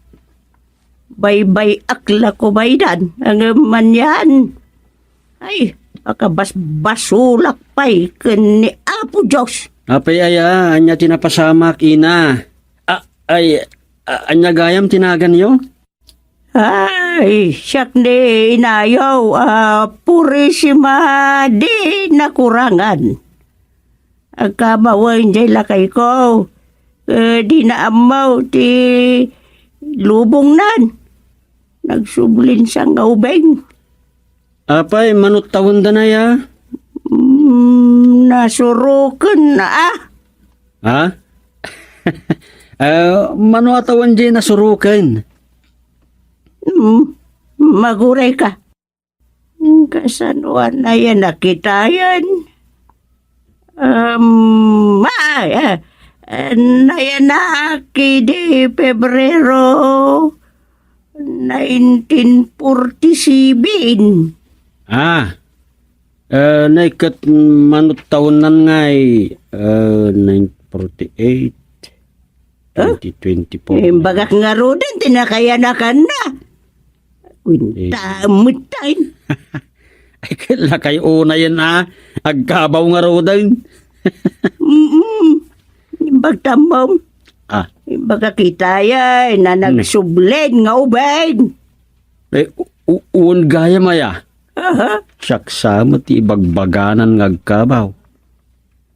Baybay-ak la ko baydan, ngem anian. Ay, makabasbasolak pay ken ni Apo Dios. Apay aya, ania ti napasamak, ina? A-, ay, a-, ania gayam ti naganyo? Ay, siak ni inayo a Purisima di nakurangan. Agkabawen jay lakayko, eh, di naammo ti lubongnan. Nagsublin sa nga ubing. Apay, mano tawendan aya? Mm, nasuroken na, ah. Ha? Eh, mano a tawen jay nasuroken? Mm, maguray ka. Kasano a nayan a kitayen? Um, ah, ah, nayanak idi Pebrero nineteen forty-seven. Ah, eh, nay ket mano tawennan ngay, eh, nineteen forty-eight, Huh? twenty twenty-four. Imbagak ngaruden ti nakayanakanna. Kwinta Eh. met tayo. Ay, kailangan kayo unayan, ah. Agkabaw ngaruden. Mm-mm. Imbag tamom. Ah. Imbag kakitayan na Hmm. nagsublin nga ubing. Eh, u-, u-, uwan gayam aya. Aha. Siak sa met ti ibagbaganan nga agkabaw.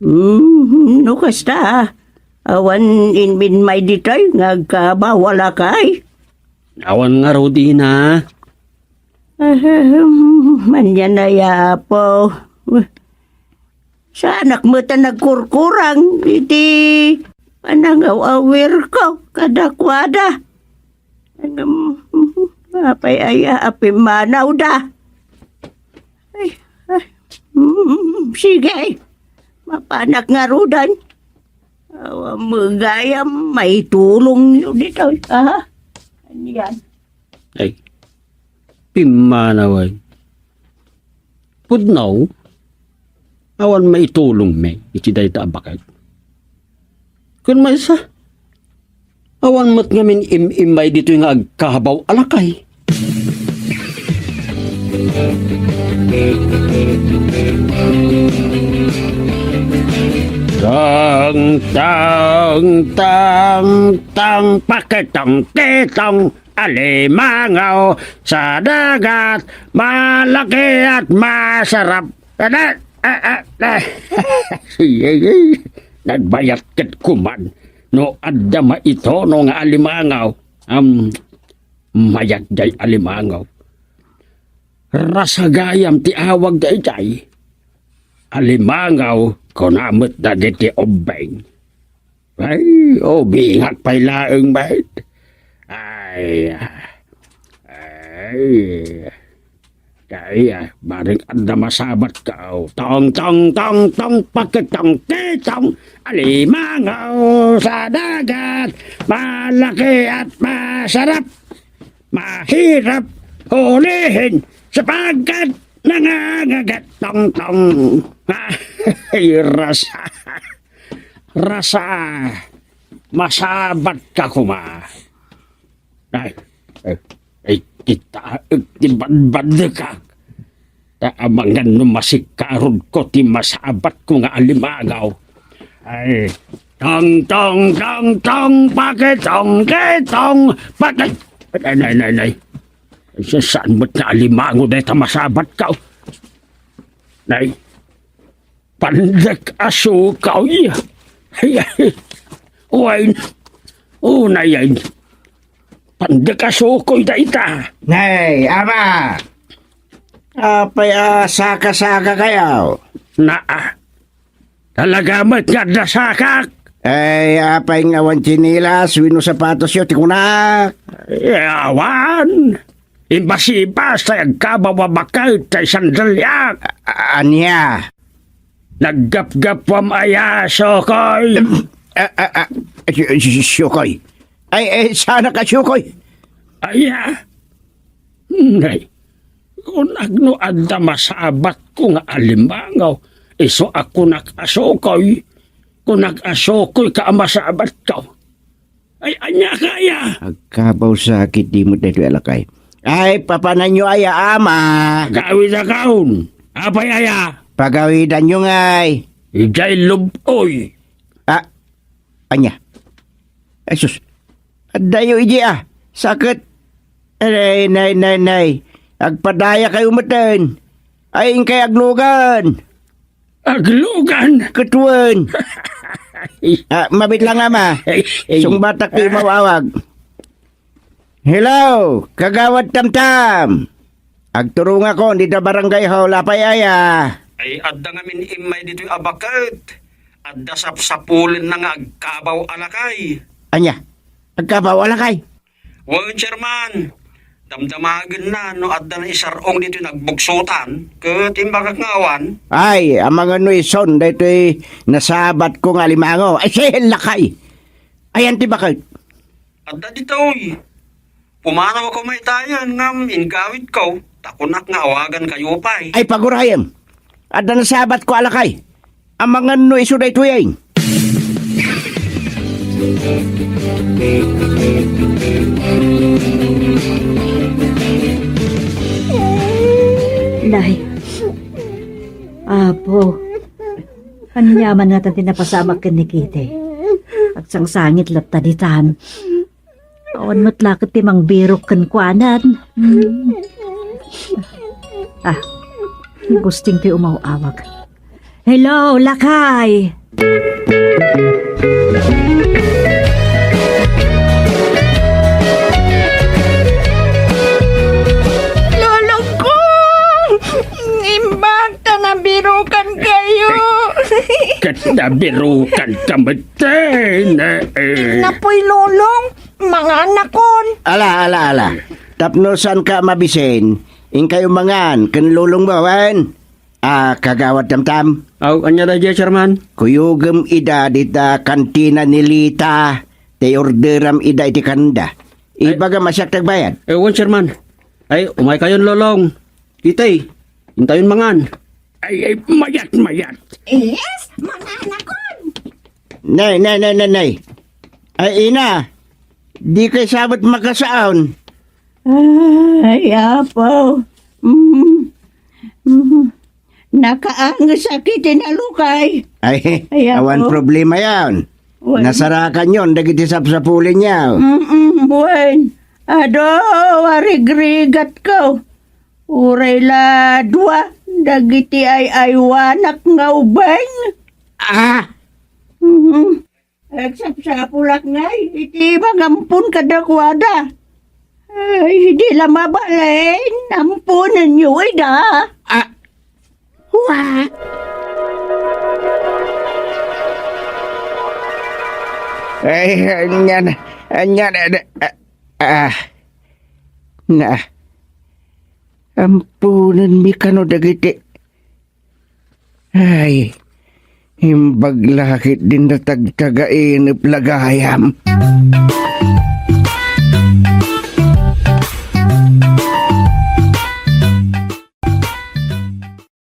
Mm, no kasta, awan inminmay ditoy nga agkabaw a lakay? Awan ngarud, ina. Ahem, ania aya, Apo. Saanak met a nagkurkurang iti panangaw-awirko kadakuada. Ngem, apay aya a pimmanawda? Ay, ay, mm, sige. Mapanak ngaruden. Awan met gayam maitulongyo ditoy, ha? Anian? Ay, pimmanaw ay. Pudno, awan maitulongmi iti dayta a baket. Ken maysa, awan met ngamin im-immay ditoy nga agkabaw a lakay. Tang, tang, tang, tang, paketong, ketong, alimangaw sa dagat, malaki at masarap. Ada, ah, ah, ah. Sige, nagbayat ket kuman. No adda maitono nga alimangaw, am, mayat jay alimangaw. Rasa gayam ti awag dayjay. Alimangaw, kuna met dagiti ubbing. Ay, ubingak pay laeng met. Ay, ay, ay, bareng adda masabatka. Tong, tong, tong, tong, paketong, ketong, alimangaw sa dagat, malaki at masarap. Mahirap hulihin sapagkat nangangagat tongtong. Ay, rasa. Rasa. Masabat ka kuma. Ay, ay, ay, kita, ti badbadekak. Ta amangan no masikarudko ti masabatko nga alimangaw. Ay, tong, tong, tong, tong, paketong, ketong, pake-, ay, nay, nay, nay. Sa-, saan met nga alimangaw dayta masabatko? Nay, pandek a sukoy. Ay, ay, wen, unay, ay, pandek a sukoy dayta. Nay, ama! Apay a saka-saka kayo? Naa. Talaga met nga adda sakak. Ay, apay nga awan tsinelas wenno sapatosyo ti kunak? Eh, awan. Imbasibas tay agkabaw a baket tay sandaliak. A-, ania? Naggapgapuam aya, sukoy? Ah, ah, ah, su-, su-, sukoy. Ay, ay, saanak a sukoy. Aya? Nay, kunak no adda masabatko nga alimangaw, isu a kunak a sukoy, kunak a sukoyka a masabatko. Ay, ania kaya? Agkabaw sakit di met daytoy a lakay. Ay, papananyo aya, ama. Pagawidakon. Apay aya? Pagawidanyo ngay. Idiay lub-oy. Ah, ania? Ay, sus. Addayo idi, ah. Sakit. Ay, nay, nay, nay. Agpadaya kayo meten. Ay, inkay aglugan. Aglugan? Ketuen. Ah, mabit lang, ama. Ay, ay. Sungbatak ti umawawag. Hello, Kagawad Tamtam. Agturongakon dita Barangay Hall, apay aya? Ay, adda ngamin immay ditoy a baket. Adda sapsapulenna nga agkabaw a lakay. Ania? Agkabaw a lakay? Wen, Chairman. Damdamagenna no adda naisar-ong ditoy nagbugsotan, ket imbagak nga awan. Ay, amangan no isun daytoy nasabatko nga alimangaw. Ay, siya lakay. Ayan ti baket. Adda ditoy. Pumanawko maytayen ngem inggawidko, ta kunak nga awagankayo pay. Ay, pagurayem. Adda nasabatko a lakay. Amangan no isu daytoy ay. Nay. Apo. Ania man ngatan ti napasamak ken ni Kitty? Agsangsangit latta ditan. Awan met la ket ti mangbirok kenkuanan. Hmm. Ah, Gusting ti umaw-awag. Hello, lakay! Lolong ko! Imbag ta nabirukan kayo! Ket nabirukan ka met, eh. Napoy, Lolong, manganakon. Ala, ala, ala. Tapno saan ka mabisin, inkayo mangan ken lolong mo, wen? Ah, Kagawad Tamtam. Aw, ania daydiay, Chairman? Kuyogem ida dita kantina ni Lita, ta orderam ida iti kanda. Ay. Ibagam a siak ti agbayad. Eh, wen, Chairman. Ay, umaykayon, Lolong. Itay, intayon mangan. Ay, ay, mayat, mayat. Yes, manganakon. Nay, nay, nay, nay, nay. Ay, ina, dikay sabet makasaan. Ay, apo. Mm. Mm. Nakaangesak iti nalukay. Ay, ay, awan problema yan. Wen. Nasarakan yon dagiti sapsapulinyo. Mm-mm, wen. Adu, arigrigatko. Uray la dua dagiti ay-aywanak nga ubing. Ah! Mhm. Agsapsapulak ngay iti mangampon kadakuada. Ay, di la mabalin, amponenyo ida. Ah, wa. Ay, anian, anian, ah, ah, na, amponenmi kano dagiti Ay, imbag la ketdin natagtagainep la gayam.